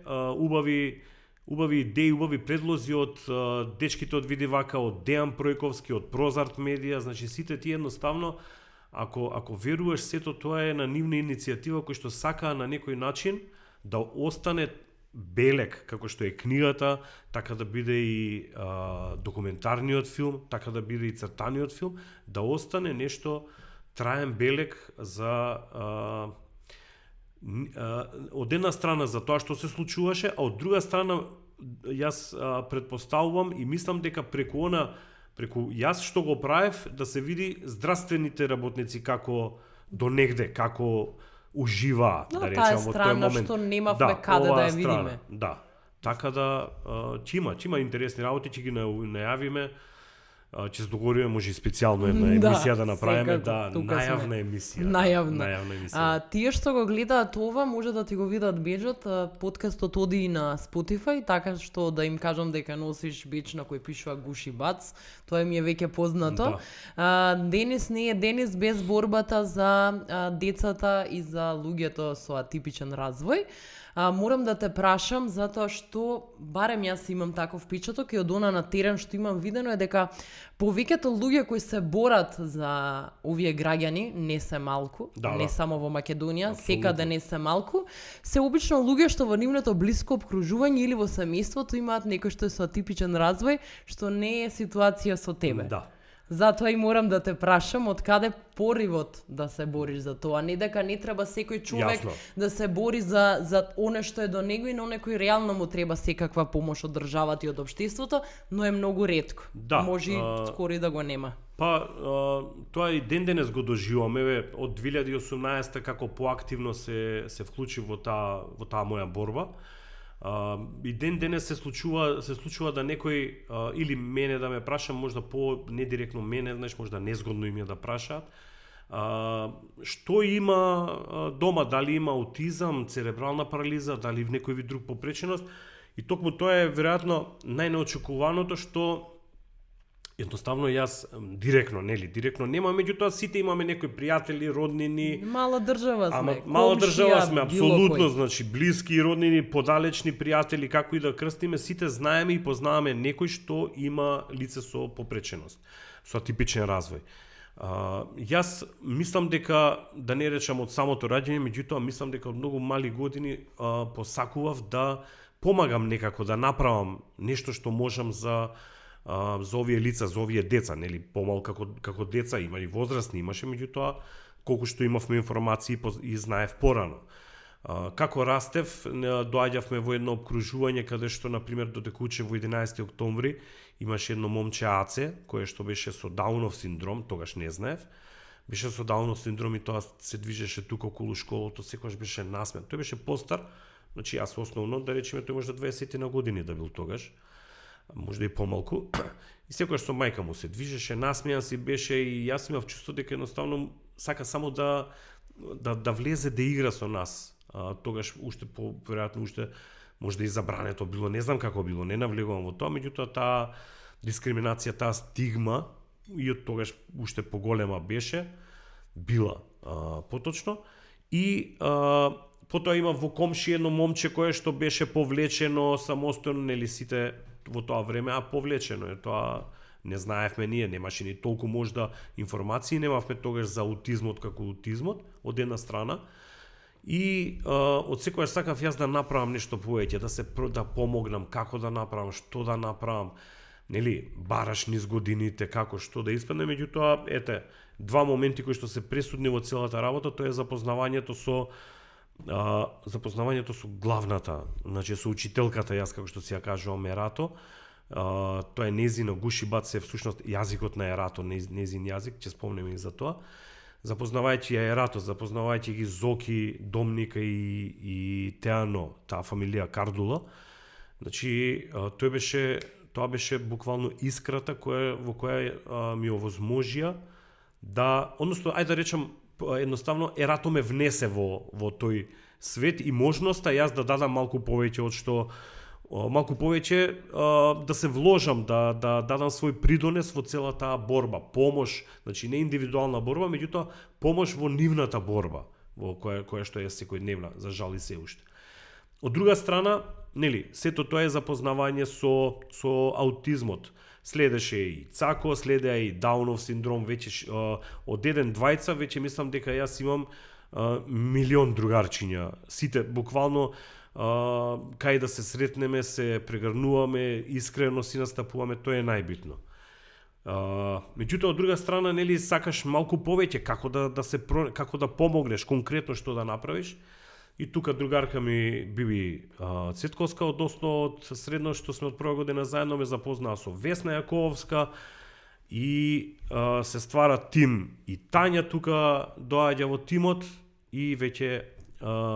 убави идеи, убави предлози од дечките од Види вака, од Дејан Пројковски, од Прозарт медија, значи сите тие едноставно, ако веруваш, сето тоа е на нивна иницијатива кој што сакаа на некој начин да остане белек, како што е книгата, така да биде и документарниот филм, така да биде и цртаниот филм, да остане нешто траен белек за од една страна за тоа што се случуваше, а од друга страна јас претпоставувам и мислам дека преку јас што го правев, да се види здравствените работници како до негде, како уживаа, да речам, во тој момент. Што немавме каде да ја видиме. Да, така да ќе има интересни работи, ќе ги најавиме. Ќе се договориме, може и специјално една емисија да направиме, најавна емисија. Најавна емисија. Тие што го гледаат ова, може да ти го видат беџот, подкастот оди и на Spotify, така што да им кажам дека носиш беџ на кој пишува Гуши Бац, тоа ми е веќе познато. Денес не е денес без борбата за децата и за луѓето со атипичен развој. Морам да те прашам, затоа што, барем јас имам таков впечаток и од она на терен што имам видено е дека повеќето луѓе кои се борат за овие граѓани, не се малку, не само во Македонија, секаде не се малку, се обично луѓе што во нивното блиско обкружување или во семејството имаат некој што е со атипичен развој, што не е ситуација со тебе. Да. Затоа и морам да те прашам од каде поривот да се бориш за тоа, не дека не треба секој човек да се бори за оне што е до него и на некој реално му треба секаква помош од државата и од општеството, но е многу ретко. Да, може скоро и да го нема. Па тоа и ден денес го доживуваме, од 2018 како поактивно се вклучи во таа моја борба. И ден денес се случува да некој или мене да ме праша, можда не директно мене, знаеш, можда незгодно им е да прашаат, што има дома, дали има аутизам, церебрална парализа, дали в некој вид друг попреченост, и токму тоа е веројатно најнеочекуваното што едноставно јас директно немам, меѓутоа сите имаме некои пријатели, роднини. Мала држава сме. Мала држава сме, апсолутно, значи блиски, роднини, подалечни пријатели, како и да крстиме, сите знаеме и познаваме некој што има лице со попреченост, со атипичен развој. Јас мислам дека, да не речам од самото раѓање, меѓутоа мислам дека од многу мали години посакував да помагам некако, да направам нешто што можам за овие лица, за овие деца, нели, помал како деца, има и возрастни, имаше, меѓутоа, колку што имавме информации и знаев порано. Како растев, доаѓавме во едно обкружување каде што, например, додека учев во 11 октомври, имаше едно момче Аце, кое што беше со Даунов синдром, тогаш не знаев, беше со Даунов синдром и тоа се движеше тука околу школото, секогаш беше насмеан. Тој беше постар, значи јас основно, да речеме, тој може 20 на години да бил тогаш. можда и помалку. И секогаш со мајка му се движеше, насмејан си беше и јас имав чувство дека едноставно сака само да влезе да игра со нас. Тогаш уште веројатно уште можда и забрането било, не знам како било, не навлегувам во тоа, меѓутоа таа дискриминација, таа стигма и од тогаш уште поголема беше била поточно и потоа има во комши едно момче кое што беше повлечено самостојно, нели сите во тоа време, а повлечено е тоа, не знаевме ние, немаше ни толку можда информации, немавме тогаш за аутизмот како аутизмот од една страна. И од секојаш сакав јас да направам нешто повеќе, да помогнам, како да направам, што да направам, нели, бараш низ годините, како што да испадне, меѓутоа, ете, два моменти кои што се пресудни во целата работа, тоа е запознавањето со главната, значи со учителката, јас како што си ја кажувам Ерато, тоа е незино гушибац е всушност јазикот на Ерато, незин јазик, ќе спомнеме и за тоа. Запознавајќи ја Ерато, запознавајќи ги Зоки, Домника и Теано, таа фамилија Кардула, значи тоа беше буквално искрата во која ми овозможија да, односно, ајде да речам, едноставно Ерато ме внесе во тој свет и можноста јас да дадам малку повеќе од што малку повеќе да се вложам, да дадам свој придонес во целата таа борба, помош, значи не индивидуална борба, меѓутоа помош во нивната борба, во која што е секојдневна, за жал и се уште. Од друга страна, нели, сето тоа е запознавање со аутизмот. Следеше и ЦАКО, следеа и Даунов синдром, веќе од еден двајца, веќе мислам дека јас имам милион другарчиња. Сите буквално кај да се сретнеме, се прегрнуваме, искрено си настапуваме, тоа е најбитно. Меѓутоа, од друга страна, нели, сакаш малку повеќе како да помогнеш, конкретно што да направиш. И тука другарка ми Биби Цетковска, односно од средно што сме од прва година заедно, ме запознаа со Весна Јакововска и се ствара тим. И Тања тука доаѓа во тимот и веќе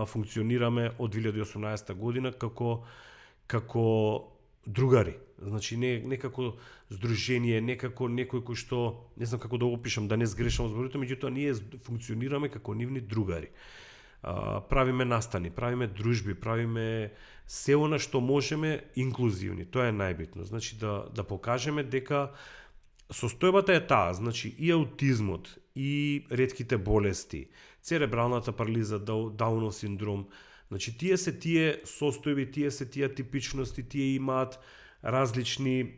функционираме од 2018 година како другари. Значи не како здружение, не како некој кој што, не знам како да го опишам, да не сгрешам зборите, меѓутоа ние функционираме како нивни другари. Правиме настани, правиме дружби, правиме се она што можеме инклузивни. Тоа е најбитно. Значи да покажеме дека состојбата е таа, значи и аутизмот, и ретките болести, церебралната парализа, Даунов синдром, значи тие состојби, тие се тие типичности, тие имаат различни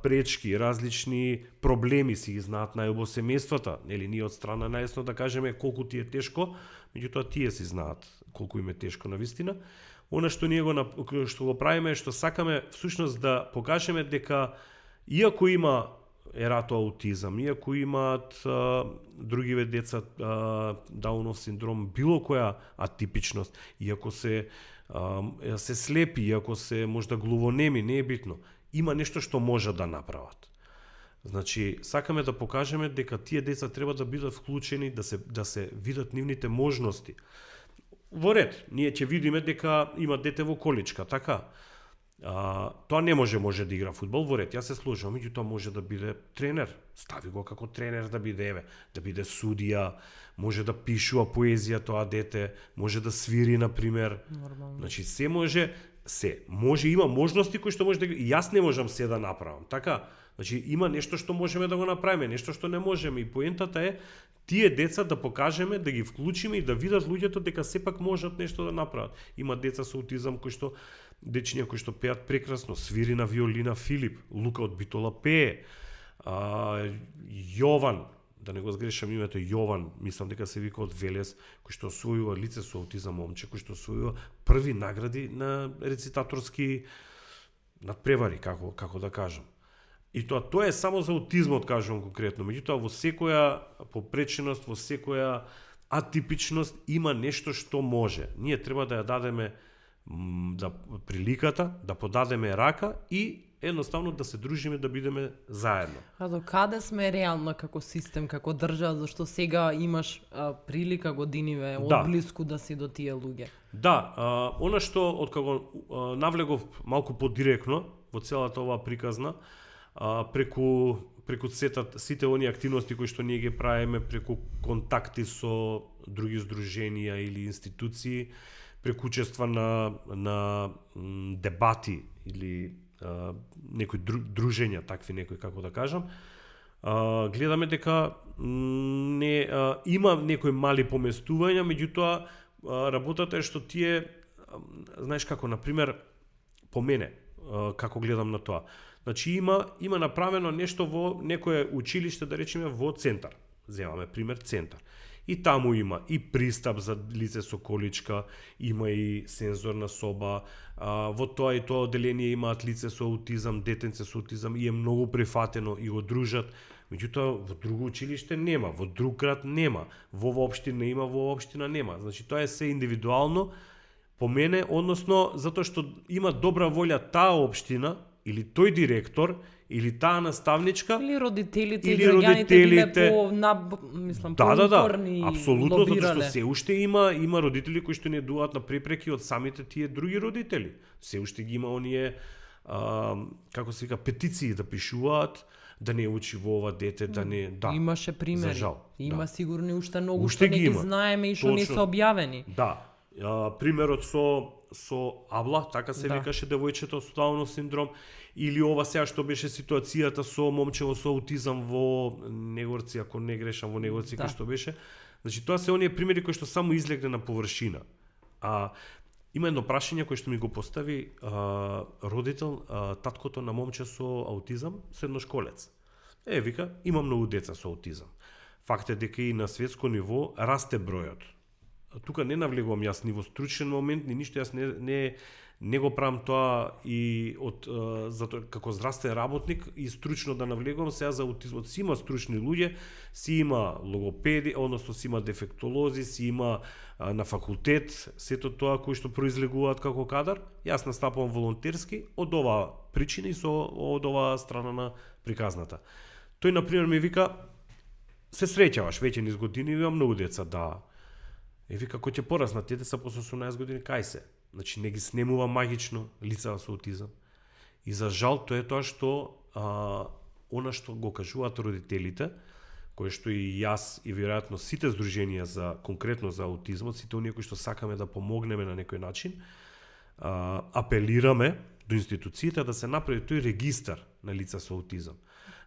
пречки, различни проблеми, си ги знаат најубо семејствата, нели ние од страна најсно да кажеме колку ти е тешко, меѓутоа тие си знаат колку им е тешко навистина. Она што ние што го правиме е што сакаме всушност да покажеме дека иако има Ерато аутизам, иако имаат другиве деца Даунов синдром, било која атипичност, иако се слепи, иако се можда глувонеми, не е битно, има нешто што може да направат. Значи, сакаме да покажеме дека тие деца треба да бидат вклучени, да се видат нивните можности. Во ред, ние ќе видиме дека има дете во количка, така? Тоа не може да игра фудбал, во ред, јас се сложам, меѓутоа може да биде тренер, стави го како тренер да биде судија, може да пишува поезија тоа дете, може да свири, например. Нормално. Значи, се може, има можности кои што може да... И јас не можам се да направам, така? Значи, има нешто што можеме да го направиме, нешто што не можеме. И поентата е тие деца да покажеме, да ги вклучиме и да видат луѓето дека сепак можат нешто да направат. Има деца со аутизам дечиња кои што пеат прекрасно, свири на виолина Филип, Лука од Битола пее, Јован, да не го сгрешам името, Јован, мислам дека се вика од Велес, кој што освојува лице со аутизам момче, кој што освојува први награди на рецитаторски надпревари, како да кажам. И тоа е само за аутизмот, кажувам конкретно. Меѓутоа, во секоја попреченост, во секоја атипичност има нешто што може. Ние треба да ја дадеме приликата, да подадеме рака и едноставно да се дружиме, да бидеме заедно. А до каде сме реално како систем, како држава, зашто сега имаш прилика годиниве одблиску да си до тие луѓе? Да, она што откако навлегов малку подиректно во целата оваа приказна, преку сите оние активности кои што ние ги правиме, преку контакти со други здруженија или институции, преку учество на дебати или некои дружења, такви некои, како да кажам, гледаме дека има некои мали поместувања, меѓутоа работата е што тие, знаеш како, например, по мене, како гледам на тоа. Значи има направено нешто во некое училиште, да речеме во центар. Земаме пример центар. И таму има и пристап за лице со количка, има и сензорна соба, во тоа и тоа одделение имаат лице со аутизам, детенце со аутизам и е многу прифатено и го дружат. Меѓутоа во друго училиште нема, во друг град нема, во ова општина има, во ова општина нема. Значи тоа е се индивидуално по мене, односно затоа што има добра волја таа општина или тој директор или таа наставничка или родителите или и граѓаните биле родителите. поупорни, апсолутно, затоа што лобирале. се уште има родители кои што не дуат на препреки од самите тие други родители. Се уште ги има оние како се вика петиции да пишуваат, да не учи во ова дете, да не Имаше примери. За жал, Има сигурно и уште многу Уште што не ги ги има. знаеме и што не се Точно. објавени. Да. Примерот со Абла, така се Да. викаше девојчето со Даунов синдром, или ова сега што беше ситуацијата со момчево со аутизам во Негорци, ако не грешам, во Негорци, Да. кај што беше. Значи тоа се оние примери кои што само излегне на површина. Има едно прашање кое што ми го постави родител, таткото на момче со аутизам, средношколец. Вика, има многу деца со аутизам. Факт е дека и на светско ниво расте бројот. Тука не навлегувам јас ни во стручен момент, ни ништо, јас не го правам тоа и затоа како здравствен работник и стручно да навлегувам сега за аутизмот. Си има стручни луѓе, си има логопеди, односно си има дефектолози, си има на факултет, сето тоа кои што произлегуваат како кадар. Јас настапувам волонтерски од оваа причина и од оваа страна на приказната. Тој, например, ми вика, се среќаваш веќе низ години, има многу деца, да. Вика, кој ќе пораснат тие деца после 18 години, кај се? Значи, не ги снемува магично лица со аутизам. И за жал, тоа е тоа што она што го кажуваат родителите, кое што и јас и веројатно сите здруженија за конкретно за аутизмот, сите оние кои што сакаме да помогнеме на некој начин, апелираме до институциите да се направи тој регистар на лица со аутизам.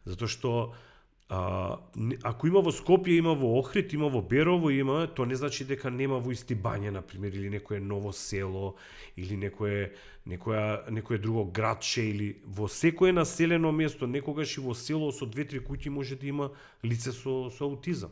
Затоа што ако има во Скопје, има во Охрид, има во Берово, има, тоа не значи дека нема во Истибање, например, или некое ново село, или некое друго градче, или во секое населено место, некогаш и во село со 2-3 куќи може да има лице со аутизам.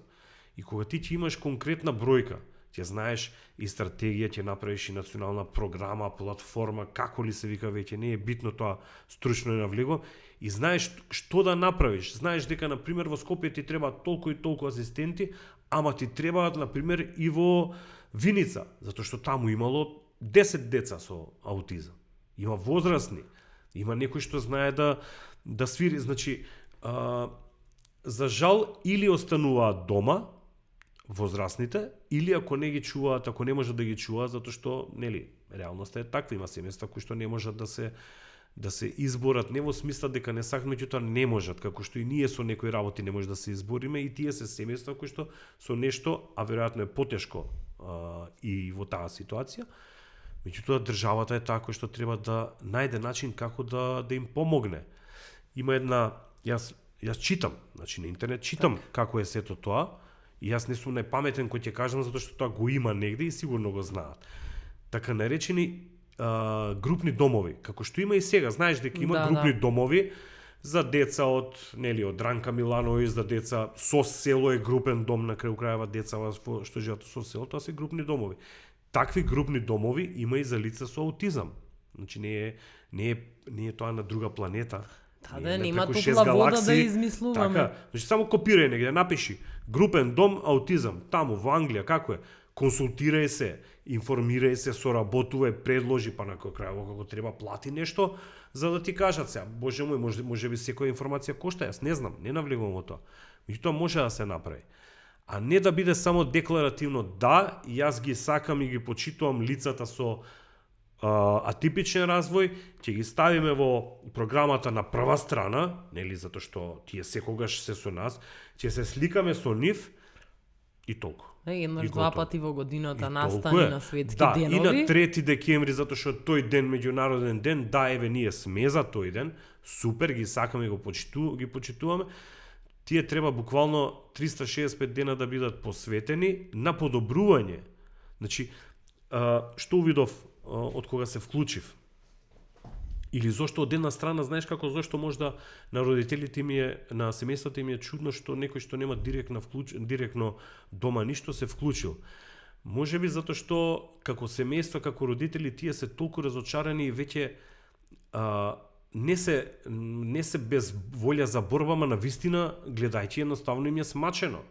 И кога ти ќе имаш конкретна бројка, ќе знаеш и стратегија, ќе направиш и национална програма, платформа, како ли се вика веќе, не е битно тоа, стручно е навлегувам, и знаеш што да направиш. Знаеш дека, например, во Скопје ти треба толку и толку асистенти, ама ти требаат, например, и во Виница, затоа што таму имало 10 деца со аутизам. Има возрастни, има некој што знае да свири. Значи, за жал, или остануваат дома, возрастните, или ако не ги чуваат, ако не можат да ги чуваат, затоа што, нели, реалноста е таква, има семејства кои што не можат да се изборат, не во смисла дека не сакат, меѓутоа не можат, како што и ние со некои работи не може да се избориме, и тие се семејства кои што со нешто, а веројатно е потешко и во таа ситуација, меѓутоа државата е таа која што треба да најде начин како да им помогне. Има една, јас читам, значи на интернет читам како е сето тоа, и јас не сум најпаметен кој ќе кажам, затоа што тоа го има негде и сигурно го знаат. Така наречени групни домови, како што има и сега, знаеш дека има групни домови за деца од Ранка Милановиќ, за деца со село е групен дом, на крај крајава деца што живеат со село, тоа се групни домови. Такви групни домови има и за лица со аутизам. Значи не е тоа на друга планета. Нема топла вода да измислуваме. Така, значи само копирај негде, напиши групен дом аутизам, таму во Англија како е, консултирај се, информирај се, соработувај, предложи, па на крај како треба плати нешто за да ти кажат сега. Боже мој, може би секоја информација кошта, јас не знам, не навлегувам во тоа. Меѓутоа може да се направи. А не да биде само декларативно, да, јас ги сакам и ги почитувам лицата со атипичен развој, ќе ги ставиме во програмата на прва страна, нели, затоа што тие секогаш се со нас, ќе се сликаме со нив и толку. Еднаш два пати во годината И настани толку е. на светски Да, денови. и на 3 декември, затоа што тој ден, меѓународен ден, да, еве, ние сме за тој ден, супер, ги сакаме, ги почитуваме. Тие треба буквално 365 дена да бидат посветени на подобрување. Значи, што увидов од кога се вклучив? Или зошто од една страна, знаеш како, зошто можда на родителите им е, на семејството им е чудно што некој што нема директно дома ништо се вклучил. Можеби затоа што како семејства, како родители, тие се толку разочарани и веќе не се без волја за борба, ма на вистина, гледајќи, едноставно им е смачено.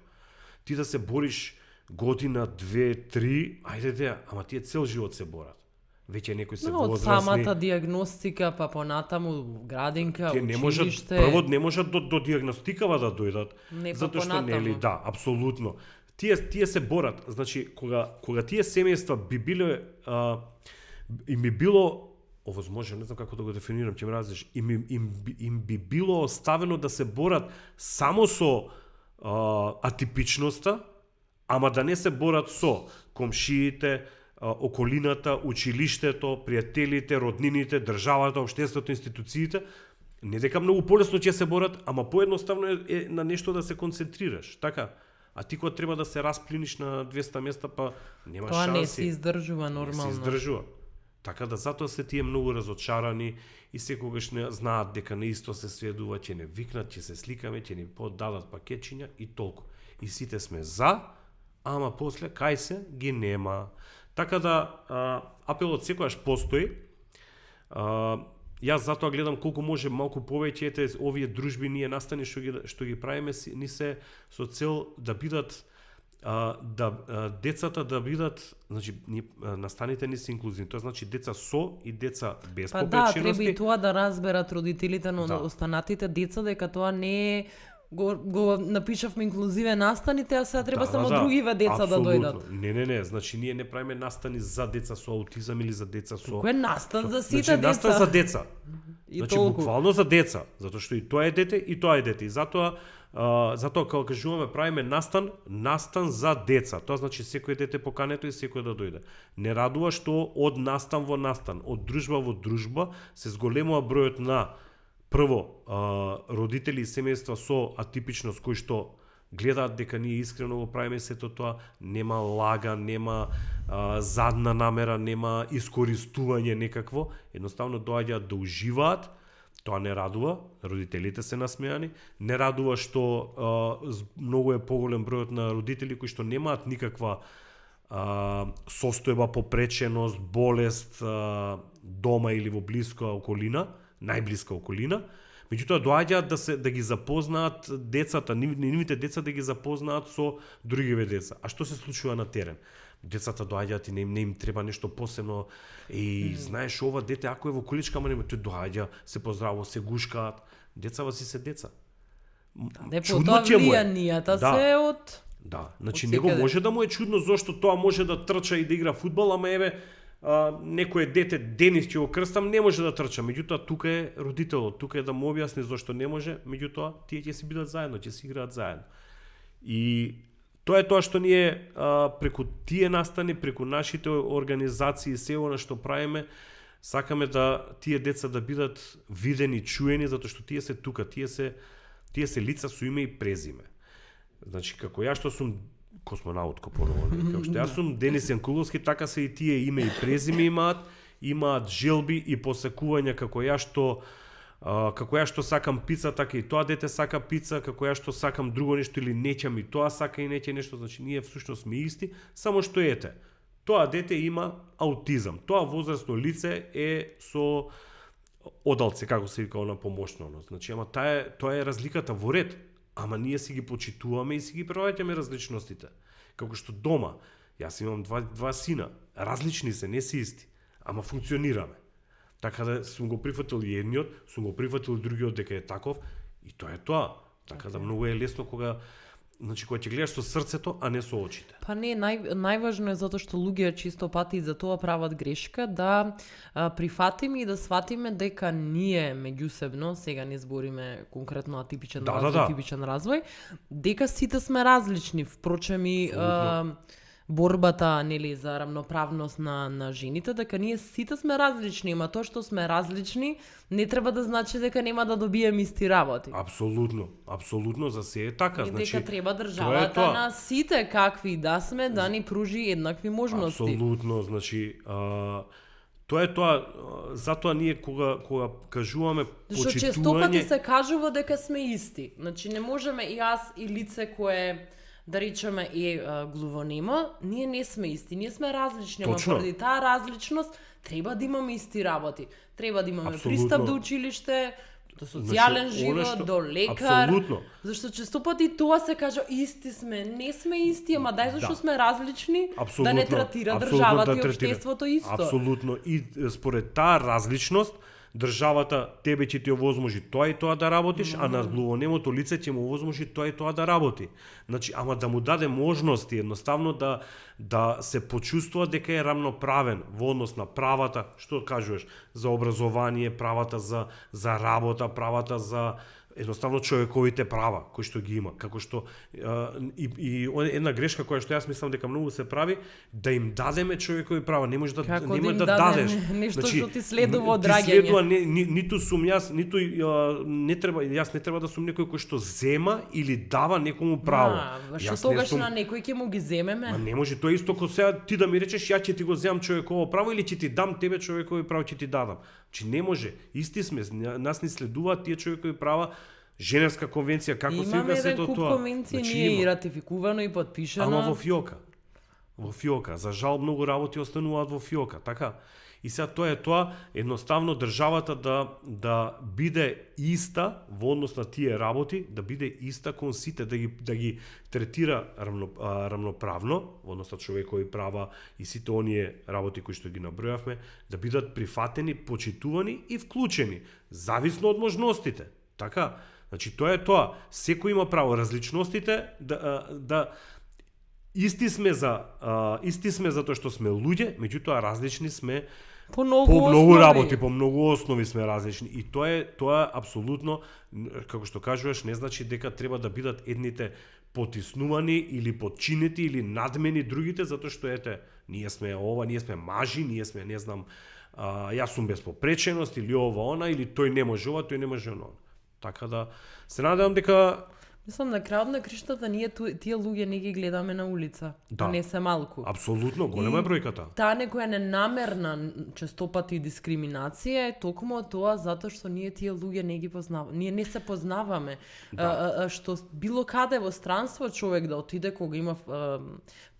Ти да се бориш година, 2, 3, ајде деја, ама тие цел живот се борат. Веќе некои се Од возрастни. самата диагностика, па понатаму градинка, Те не можат, училиште. прво не можат до диагностикава да дојдат, Не, па затоа што понатаму. нели, да, апсолутно. Тие се борат. Значи, кога тие семејства би биле им би било овозможно, не знам како да го дефинирам, ќе ме разиш, им би било оставено да се борат само со атипичноста, ама да не се борат со комшиите, околината, училиштето, пријателите, роднините, државата, општеството, институциите, не дека многу полесно ќе се борат, ама поедноставно е на нешто да се концентрираш, така? А ти кога треба да се расплиниш на 200 места, па нема Тоа шанси. не се издржува нормално. Не се издржува. Така да затоа се тие многу разочарани и секогаш не знаат дека на исто се сведува, ќе не викнат, ќе се сликаме, ќе ни подадат пакетчиња и толку. И сите сме за, ама после кај се ги нема. Така да апелот секогаш постои. Јас затоа гледам колку може малку повеќе овие дружби ние настани што ги правиме ни се со цел да бидат децата да бидат, значи настаните ни се инклузивни, тоа значи деца со и деца без Па да, треба попречености. и тоа да разберат родителите на Да. останатите деца дека тоа не е го напишавме инклузивен настаните, а сега треба само другиве деца да дојдат. Не, значи ние не правиме настани за деца со аутизам или за деца со... Кој е настан за сите значи, деца? настан за деца. И Значи толку. буквално за деца, затоа што и тоа е дете и тоа е дете. И затоа кога кажуваме правиме настан за деца. Тоа значи секој дете покането и секој да дојде. Не радува што од настан во настан, од дружба во дружба се зголемува бројот на прво родители и семејства со атипичност кои што гледаат дека ние искрено го правиме сето тоа, нема лага, нема задна намера, нема искористување некакво, едноставно доаѓаат да уживаат. Тоа не радува, родителите се насмејани, не радува што многу е поголем бројот на родители кои што немаат никаква состојба, попреченост, болест дома или во блиска околина, најблиска околина. Меѓутоа доаѓаат да ги запознаат децата, нивните деца да ги запознаат со другиве деца. А што се случува на терен? Децата доаѓаат и не им треба нешто посебно. Знаеш, ова дете ако е во количка, ама тој доаѓа, се поздравува, се гушкаат. Децава си се деца. Не, потоа влијанијата се од... Да, значи него може да му е чудно зошто тоа може да трча и да игра фудбал, ама еве некое дете Денис ќе го крстам, не може да трча. Меѓутоа тука е родителот, тука е да му објасни зошто не може, меѓутоа тие ќе си бидат заедно, ќе си играат заедно. И тоа е тоа што ние преку тие настани, преку нашите организации и се она што правиме, сакаме да тие деца да бидат видени, чуени, затоа што тие се тука, тие се лица со име и презиме. Значи како ја што сум космонаут поново, како што јас сум Денис Јанкуловски, така се и тие име и презиме имаат желби и посекувања како ја што сакам пица, така и тоа дете сака пица, како ја што сакам друго нешто или неќам и тоа сака и неќе нешто, значи ние всушност сме исти, само што ете, тоа дете има аутизам, тоа возрастно лице е со одалце, како се вика на помошно, значи ама тоа е разликата во ред. Ама ние си ги почитуваме и си ги преваќаме различностите. Како што дома, јас имам два сина, различни се, не си исти, ама функционираме. Така да сум го прифатил и едниот, сум го прифатил другиот дека е таков, и тоа е тоа. Така да многу е лесно кога Значи кога ќе гледаш со срцето, а не со очите. Па не, најважно е затоа што луѓе чисто пати за тоа прават грешка да прифатиме и да сватиме дека ние меѓусебно, сега не збориме конкретно атипичен развој, типичен развој, дека сите сме различни. Впрочем и борбата, нели, за рамноправност на жените, дека ние сите сме различни, ама тоа што сме различни не треба да значи дека нема да добиеме исти работи. Апсолутно за се е така, И значи дека треба државата на сите какви да сме да ни пружи еднакви можности. Апсолутно, значи тоа е тоа, затоа ние кога кажуваме почитување... Зашто често пати се кажува дека сме исти. Значи не можеме и јас и лице кое да речеме глувонемо, ние не сме исти, ние сме различни, ама поради таа различност треба да имаме исти работи. Треба да имаме пристап до училиште, до социјален живот, до лекар. Апсолутно. Зашто често пати тоа се кажа исти сме, не сме исти, ама дај зашто сме различни, да не третира државата и општеството исто. Апсолутно. И според таа различност државата тебе ќе ти овозможи тоа и тоа да работиш, а на глувонемото лице ќе му овозможи тоа и тоа да работи. Значи, ама да му даде можности едноставно да се почувствува дека е рамноправен во однос на правата, што кажуваш, за образование, правата за работа, правата за едноставно човековите права кои што ги има, како што и една грешка која што јас мислам дека многу се прави, да им дадеме човекови права, не можеш да нема да дадеш. Нешто што ти следува од раѓање. Ти следува ниту сум јас, ниту не треба да сум некој кој што зема или дава некому право. Што тогаш на некој ќе му ги земеме? Ма не може, тоа исто како сега ти да ми речеш ја ќе ти го земам човеково право или ќе ти дам тебе човекови право, ќе ти дадам. Чи не може, исти сме, нас ни следуваат тие човекови права. Женевска конвенција, како се вика сето тоа? Имаме куп конвенции, ние и ратификувано и подпишано. Ама во фиока. Во фиока. За жал многу работи остануваат во фиока, така? И сега тоа е тоа, едноставно државата да биде иста во однос на тие работи, да биде иста кон сите, да ги третира рамноправно во однос на човекови права и сите оние работи кои што ги набројавме, да бидат прифатени, почитувани и вклучени, зависно од можностите. Така? Значи тоа е тоа. Секој има право, различностите исти сме затоа што сме луѓе, меѓутоа различни сме по многу работи, по многу основи сме различни. И тоа апсолутно, како што кажуваш, не значи дека треба да бидат едните потиснувани или подчинети или надмени другите, затоа што ние сме ова, ние сме мажи, ние сме, не знам, јас сум без попреченост или ова она, или тој не може ова, тој не може она. Така да се надевам дека мислам на крајот на криштата ние тие луѓе не ги гледаме на улица. Да. Не се малку. Апсолутно, голема е бројката. Таа некоја ненамерна често пати дискриминација е токму тоа затоа што ние тие луѓе не ги познаваме. Ние не се познаваме. Да. Што било каде во странство човек да отиде кога има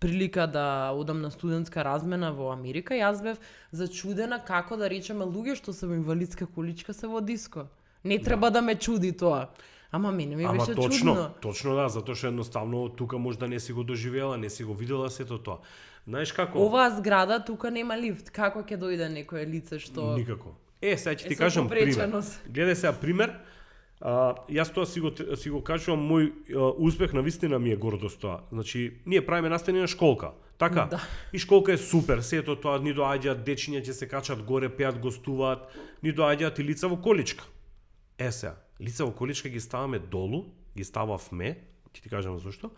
прилика да одам на студентска размена во Америка, јас бев зачудена како да речеме луѓе што се во инвалидска количка се во диско. Не треба да ме чуди тоа. Ама мене ми беше чудно. Точно да, затоа што едноставно тука можда не си го доживела, не си го видела сето тоа. Знаеш како? Оваа зграда тука нема лифт. Како ќе дојде некое лице што никако. Сега ќе ти кажам пример. Гледај сега пример. Јас тоа си го кажувам, мој успех на вистина ми е гордост тоа. Значи, ние правиме настани на школка. Така? Да. И школка е супер, сето тоа, ни доаѓаат дечиња ќе се качат горе, пеат, гостуваат, ни доаѓаат и лица во количка. Сега, лица во количка ги ставаме долу, ги стававме, ќе ти кажам зашто.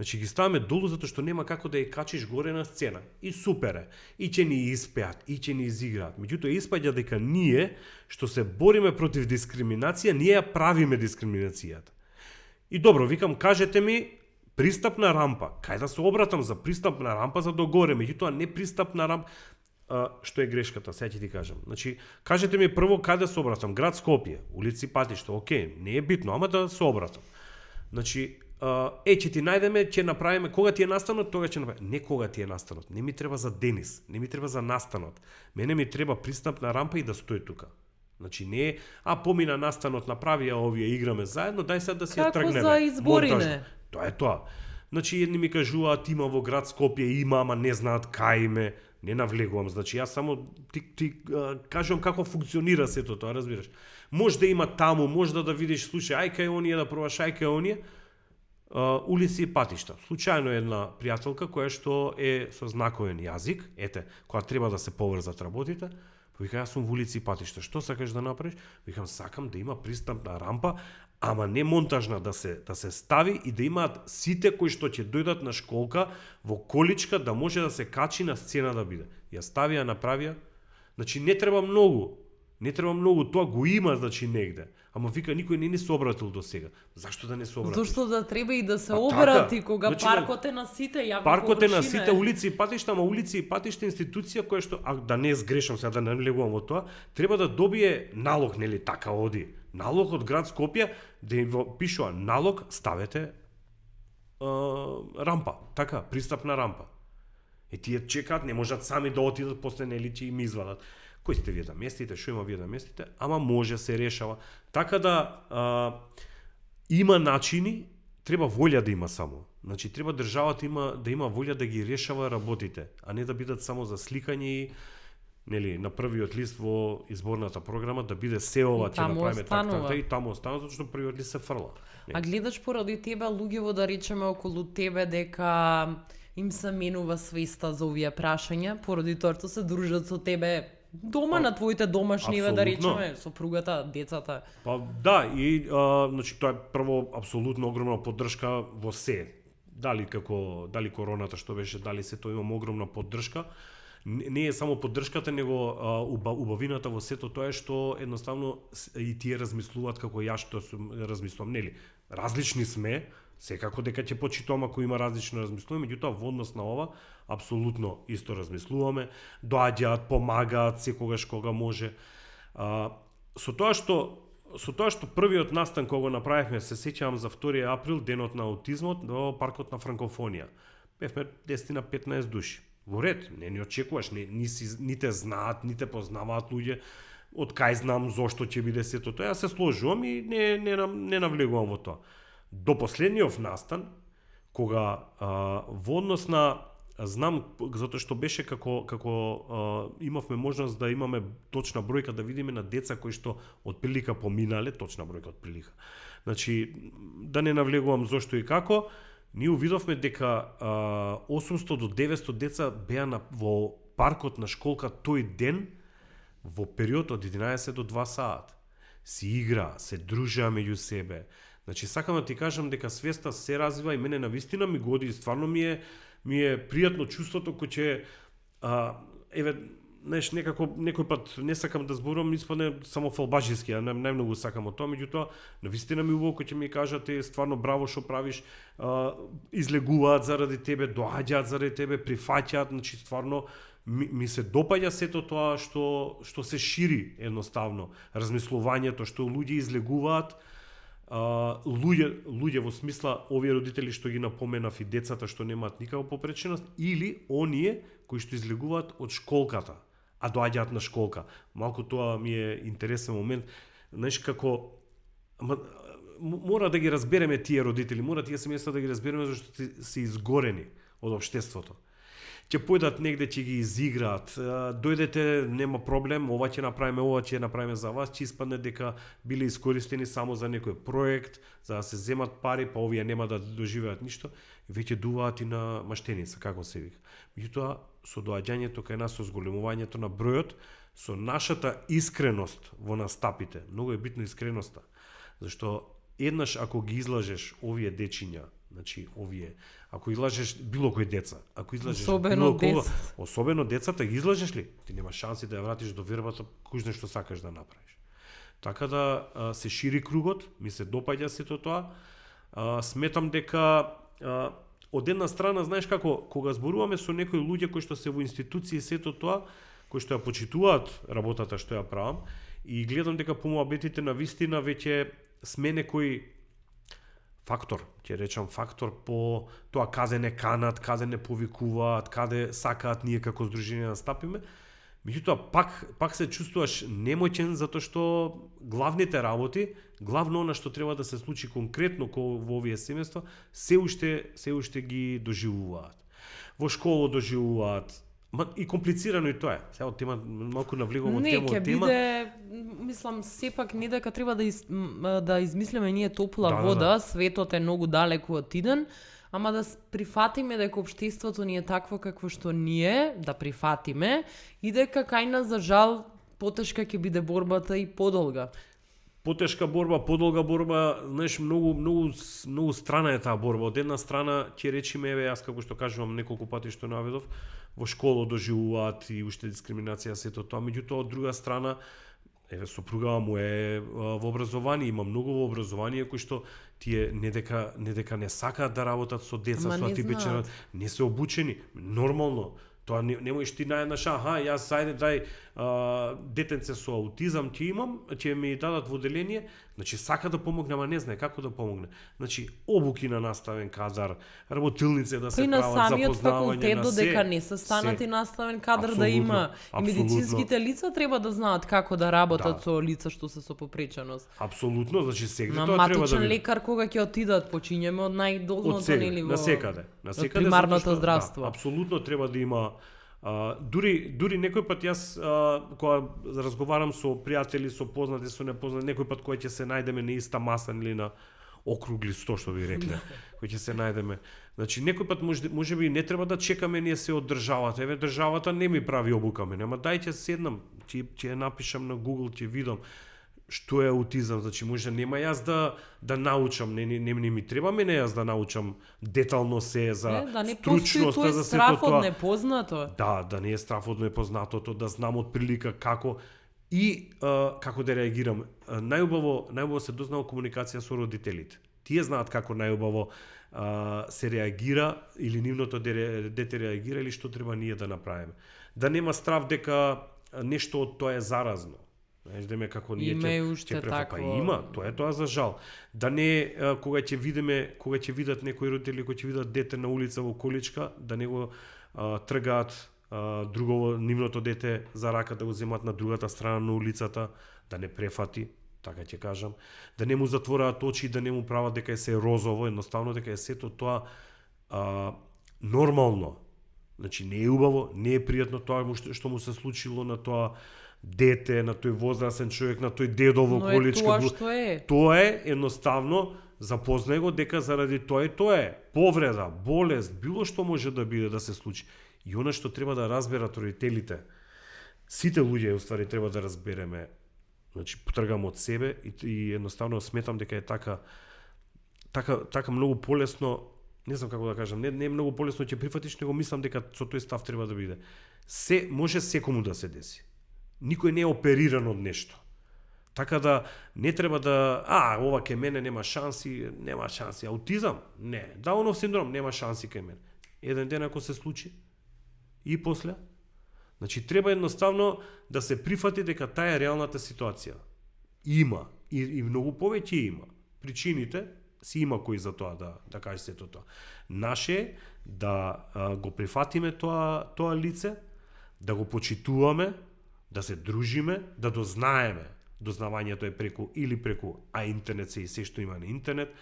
Значи ги ставаме долу затоа што нема како да ја качиш горе на сцена. И супер е. И ќе ни испеат, и ќе ни изиграат. Меѓутоа испаѓа дека ние што се бориме против дискриминација, ние ја правиме дискриминацијата. И добро, викам, кажете ми пристапна рампа. Кај да се обратам за пристапна рампа за догоре, меѓутоа не пристапна рампа. Што е грешката, сега ќе ти кажам. Значи, кажете ми прво каде се обратам, град Скопје, улици, патишта, окей, не е битно, ама да се обратам. Значи, ќе ти најдеме, ќе направиме, кога ти е настанот, тога ќе направиме. Не кога ти е настанот, не ми треба за Денис, не ми треба за настанот. Мене ми треба пристапна рампа и да стои тука. Значи не е, помина настанот, направија овие, играме заедно, дај сега да си ја тргнеме. Како за изборине? Тоа е тоа. Значи едни ми кажуваат има во град Скопје, има, ама не знаат кај име. Не навлегувам, значи јас само ти кажувам како функционира сето тоа, разбираш. Може да има таму, може да видиш, слушај, ај кај оние да пробаш, ај кај оние. улици и патишта. Случајно една пријателка која што е со знаковен јазик, ете, која треба да се поврзат работите, вика, јас сум во улици и патишта, што сакаш да направиш? Викам, сакам да има пристапна рампа, ама не монтажна, да се стави и да имаат сите кои што ќе дојдат на школка во количка да може да се качи на сцена да биде. Ја ставија, направија. Значи не треба многу, тоа го има, значи негде. Ама вика, никој не ни се обратил до сега. Зашто да не се обрати? Зашто да треба и да се Па обрати така. кога Значи, паркот е на сите јавни Паркот е на површини. сите улици и патишта, ама улици и патишта институција која што, да не сгрешам сега, да не влегувам во тоа, треба да добие налог, нели така оди. Налог од град Скопје, да им пишува налог, ставете рампа, така, пристапна рампа. И тие чекаат, не можат сами да отидат, после нели ќе им извадат. Кој сте вие да местите, што има вие да местите, ама може се решава. Така да има начини, треба волја да има само. Значи треба државата да има волја да ги решава работите, а не да бидат само за сликање и нели на првиот лист во изборната програма да биде се ова ќе направиме така и таму останува затоа што првиот лист се фрла. А гледаш поради тебе луѓево, да речеме околу тебе, дека им се менува свеста за овие прашања, поради тоа што се дружат со тебе дома, на твоите домашни, да речеме, сопругата, децата. Па да, и значи тоа е прво апсолутно огромна поддршка во се. Дали короната што беше, дали се тоа, имам огромна поддршка. Не е само поддршката, него убавината во сето тоа е што едноставно и тие размислуваат како јас што размислувам, нели? Различни сме, секако дека ќе почитувам ако има различно размислување, меѓутоа во однос на ова апсолутно исто размислуваме, доаѓаат, помагаат секогаш кога може. Со тоа што првиот настан кога го направивме, се сеќавам за 2 април, денот на аутизмот, во паркот на Франкофонија. Бевме 10-15 души. Во ред, не ни очекуваш, ни те знаат, ни те познаваат луѓе, од кај знам зошто ќе биде сето тоа. Јас се сложувам и не навлегувам во тоа. До последниот настан, кога во однос на знам, затоа што беше како имавме можност да имаме точна бројка, да видиме на деца кои што од прилика поминале, точна бројка од прилика. Значи, да не навлегувам зошто и како, ние увидовме дека 800 до 900 деца беа во паркот на школка тој ден во период од 11 до 2 саат. Си игра, се дружеа меѓу себе. Значи, сакам да ти кажам дека свеста се развива и мене навистина ми годи и стварно ми е пријатно чувството кој ќе знаеш, некако некој пат не сакам да зборувам, испадне само фалбажиски, а најмногу сакам од тоа, меѓутоа навистина ми убаво кој ќе ми кажат стварно браво што правиш, излегуваат заради тебе, доаѓаат заради тебе, прифаќаат, значи стварно ми се допаѓа сето тоа што се шири едноставно, размислувањето што луѓе излегуваат, луѓе во смисла овие родители што ги напоменав и децата што немаат никаква попреченост, или оние кои што излегуваат од школката, а доаѓаат на школка. Малку тоа ми е интересен момент. Знаеш како мора да ги разбереме тие родители, мора тие семејства да ги разбереме зашто се изгорени од општеството. Ќе појдат негде, ќе ги изиграат, дојдете, нема проблем, ова ќе направиме за вас, ќе испадне дека биле искористени само за некој проект, за да се земат пари, па овие нема да доживеат ништо, и веќе дуваат и на маштеница, како се вика. Меѓутоа, со доаѓањето кај нас, со зголемувањето на бројот, со нашата искреност во настапите, многу е битна искреноста, зашто еднаш ако ги излажеш овие дечиња, значи овие, ако излажеш било кој деца, ако излажеш особено децата, ги излажеш ли? Ти немаш шанси да ја вратиш до вербата, кој што сакаш да направиш. Така да се шири кругот, ми се допаѓа сето тоа. Сметам дека од една страна, знаеш како, кога зборуваме со некои луѓе кои што се во институции сето тоа, кои што ја почитуваат работата што ја правам, и гледам дека по муабетите на вистина веќе сме некој фактор, ќе речам фактор по тоа каде не канат, каде не повикуваат, каде сакаат ние како здружение да стапиме. Меѓутоа пак се чувствуваш немоćен затоа што главните работи, главно она што треба да се случи конкретно во овие семејства, се уште ги доживуваат. Во школа доживуваат, и комплицирано и тоа е. Сега тема малку навлегувам од Не, тема ќе од тема. биде, мислам, сепак не дека треба да измислиме ние топла Да, вода, светот е многу далеку отиден, ама да прифатиме дека општеството ни е такво какво што ни е, да прифатиме, и дека кај нас за жал потешка ќе биде борбата и подолга. Потешка борба, подолга борба, знаеш, многу страна е таа борба. Од една страна ќе речеме, еве, јас како што кажувам неколку пати што наведов, во школа доживуваат и уште дискриминација сето тоа, меѓутоа од друга страна, еве, сопругава му е во образование, има многу во образование кои што тие не дека не сакаат да работат со деца, Ама со не атипичен, знаат. не се обучени, нормално. Тоа не можеш ти наеднаш, јас ајде дај детенце со аутизам ќе имам, ќе ми дадат во оделение, значи сака да помогне, ама не знае како да помогне. Значи обуки на наставен кадар, работилници да се Кој на прават, самиот запознавање факултет на додека се. не се станат се. и наставен кадар да Апсолутно, има. И апсолутно. медицинските лица треба да знаат како да работат Да. со лица што се со попреченост. Апсолутно, значи сегде На тоа треба да матичен биде. лекар кога ќе отидат, почињеме од Од најдолното сега, нели во на секаде, примарното затоа што, здравство. Да, апсолутно треба да има дури некој пат јас кога разговарам со пријатели, со познати, со непознати, некој пат кога ќе се најдеме на иста маса или на округли сто што би рекле, кој ќе се најдеме. Значи некој пат можеби не треба да чекаме ние се од државата. Еве државата не ми прави обука мене, ама дајте седнам, ќе ја напишам на Google, ќе видам што е аутизам, значи може нема јас да научам, не ми треба мене јас да научам детално се за Да не постои стручноста тој за сето страф од тоа. непознато. Да не е страф од непознатото, да знам од прилика како и како да реагирам. Најубаво се дознава комуникација со родителите. Тие знаат како најубаво се реагира или нивното дете реагира или што треба ние да направиме. Да нема страф дека нешто од тоа е заразно. Знаеш, деме како ние Има и уште такво. Има, тоа е тоа за жал. Да не кога ќе видат некои родители кои ќе видат дете на улица во количка, да не го тргаат друго нивното дете за рака да го земат на другата страна на улицата, да не префати, така ќе кажам, да не му затвораат очи, да не му прават дека е се розово, едноставно дека е сето тоа нормално. Значи не е убаво, не е пријатно тоа што му се случило на тоа дете, на тој возрасен човек, на тој дедо во Но количка. е тоа што е. Тоа е едноставно, запознај го дека заради тоа е повреда, болест, било што може да биде да се случи. И она што треба да разберат родителите, сите луѓе уствари треба да разбереме, значи потргам од себе и едноставно сметам дека е така многу полесно, не знам како да кажам, не е многу полесно ќе прифатиш, него мислам дека со тој став треба да биде. Може секому да се деси. Никој не е опериран од нешто. Така да не треба да ова кај мене нема шанси, аутизам? Не, Даунов синдром нема шанси кај мене. Еден ден ако се случи и после, значи треба едноставно да се прифати дека таа е реалната ситуација. Има и многу повеќе има. Причините си има кои за тоа да каже сето тоа. Наше е да го прифатиме тоа лице, да го почитуваме, да се дружиме, да дознаеме. Дознавањето е преку интернет се и се што има на интернет,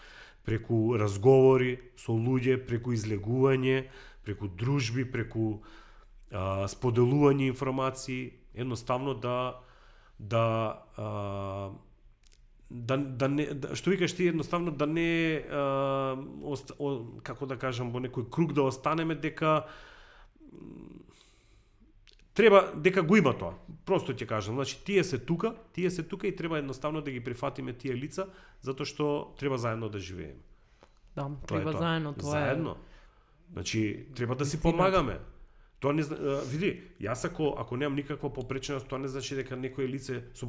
преку разговори со луѓе, преку излегување, преку дружби, преку споделување информации, едноставно што викаш ти, едноставно да не како да кажам, во некој круг да останеме дека дека го има тоа. Просто ќе кажам, значи тие се тука и треба едноставно да ги прифатиме тие лица, затоа што треба заедно да живееме. Да, треба заедно, тоа е. Заедно. Значи треба да си помагаме. Тоа не види, јас ако немам никаква попреченост, тоа не значи дека некое лице со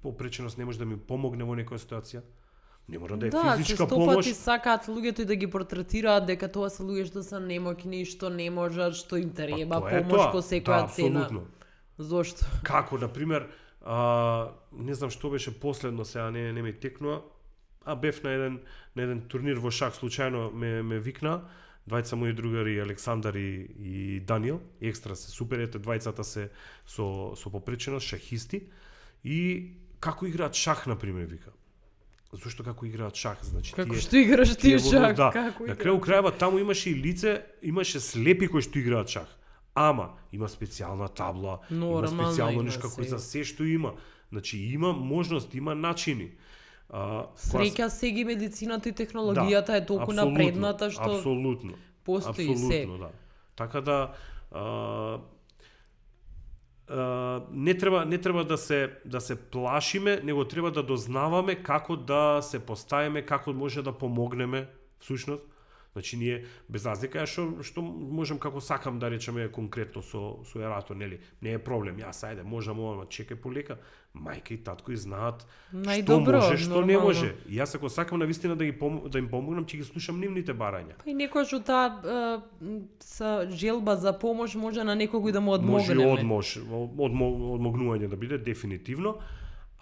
попреченост не може да ми помогне во некоја ситуација. Не мора да е физичка помош. Да, често пати сакаат луѓето и да ги портретираат дека тоа се луѓе што се немоќни, што не можат, што им треба помош по секоја цена. Апсолутно. Зошто? Како, например, не знам што беше последно, сега не ми текнува, бев на еден турнир во шах, случајно ме викна, двајца мои другари, Александар и Даниел, екстра се супер, ете двајцата се со попреченост, шахисти, и како играат шах, например, вика. Зошто како играат шах, значи како што играш ти шах, да, како на крају крајава таму имаше и лице, имаше слепи кои што играат шах. Ама има специјална табла, има Нормално специјално има нешто како се. за се што има. Значи има можност, има начини. Среќа сега медицината и технологијата е толку апсолутно, напредната што апсолутно, постои се. да. Така да не треба да се плашиме, него треба да дознаваме како да се поставиме, како може да помогнеме всушност. Значи ние без разлика што можам како сакам да речеме конкретно со ерато, нели? Не е проблем. Јас ајде можам ова, чекај полека. Мајка и татко и знаат што Најдобро, може, што не нормално. може. И јас ако сакам навистина да им помогнам, ќе ги слушам нивните барања. Па и некојаш од таа са желба за помош може на некој да му Може одмогнеме. одмогнување да биде дефинитивно.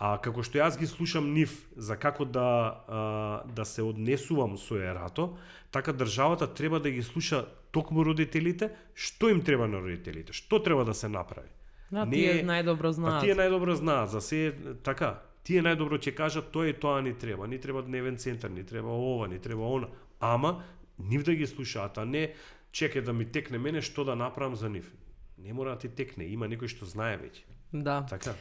А како што јас ги слушам нив за како да се однесувам со ерато, така државата треба да ги слуша токму родителите, што им треба на родителите, што треба да се направи. Тие најдобро знаат. Па тие најдобро знаат, за се така. Тие најдобро ќе кажат тоа и тоа ни треба. Ни треба дневен центар, ни треба ова, ни треба она. Ама нив да ги слушаат, а не чекај да ми текне мене што да направам за нив. Не мора да ти текне, има некој што знае веќе. Да. Така.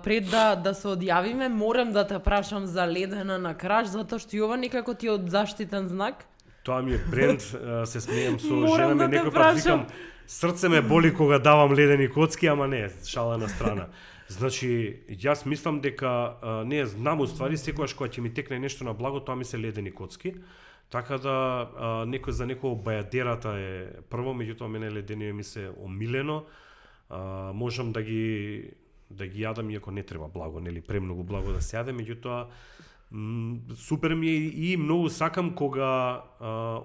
Пред да се одјавиме, морам да те прашам за ледена на краш, затоа што и ова некако ти е од заштитен знак. Тоа ми е бренд, се смејам со Морам жена ми, да те некој пат прашам. викам, срце ме боли кога давам ледени коцки, ама не, шала на страна. Значи, јас мислам дека, не знам, уствари, секогаш кога ќе ми текне нешто на благо, тоа ми се ледени коцки. Така да, некој за некој бајадерата е прво, меѓутоа мене ледени ми се омилено. Можам да ги јадам, иако не треба благо, нели, премногу благо да се јаде, меѓутоа, супер ми е и многу сакам кога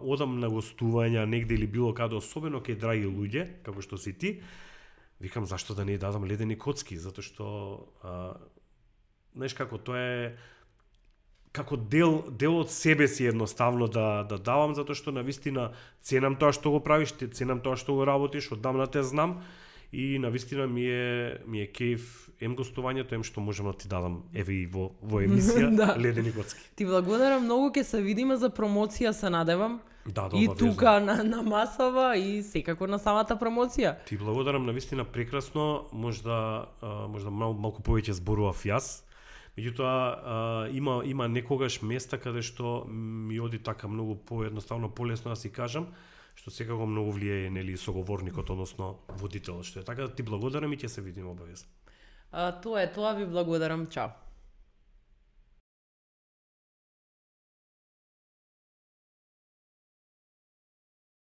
одам на гостувања негде или било каде, особено кај драги луѓе, како што си ти, викам зашто да не дадам ледени коцки, затоа што знаеш како тоа е како дел од себе си едноставно да давам, затоа што навистина ценам тоа што го правиш, ценам тоа што го работиш, одамна те знам. И навистина ми е кејф гостувањето, што можам да ти дадам еве и во емисија Да. ледени коцки. Ти благодарам многу, ќе се видиме за промоција, се надевам. Да, И обавезно. тука на масава и секако на самата промоција. Ти благодарам навистина прекрасно, можда малку повеќе зборував јас. Меѓутоа има некогаш места каде што ми оди така многу поедноставно, полесно да си кажам, што секако многу влијае нели соговорникот, односно водителот, што е така. Ти благодарам и ќе се видиме обавезно. Тоа ви благодарам, чао.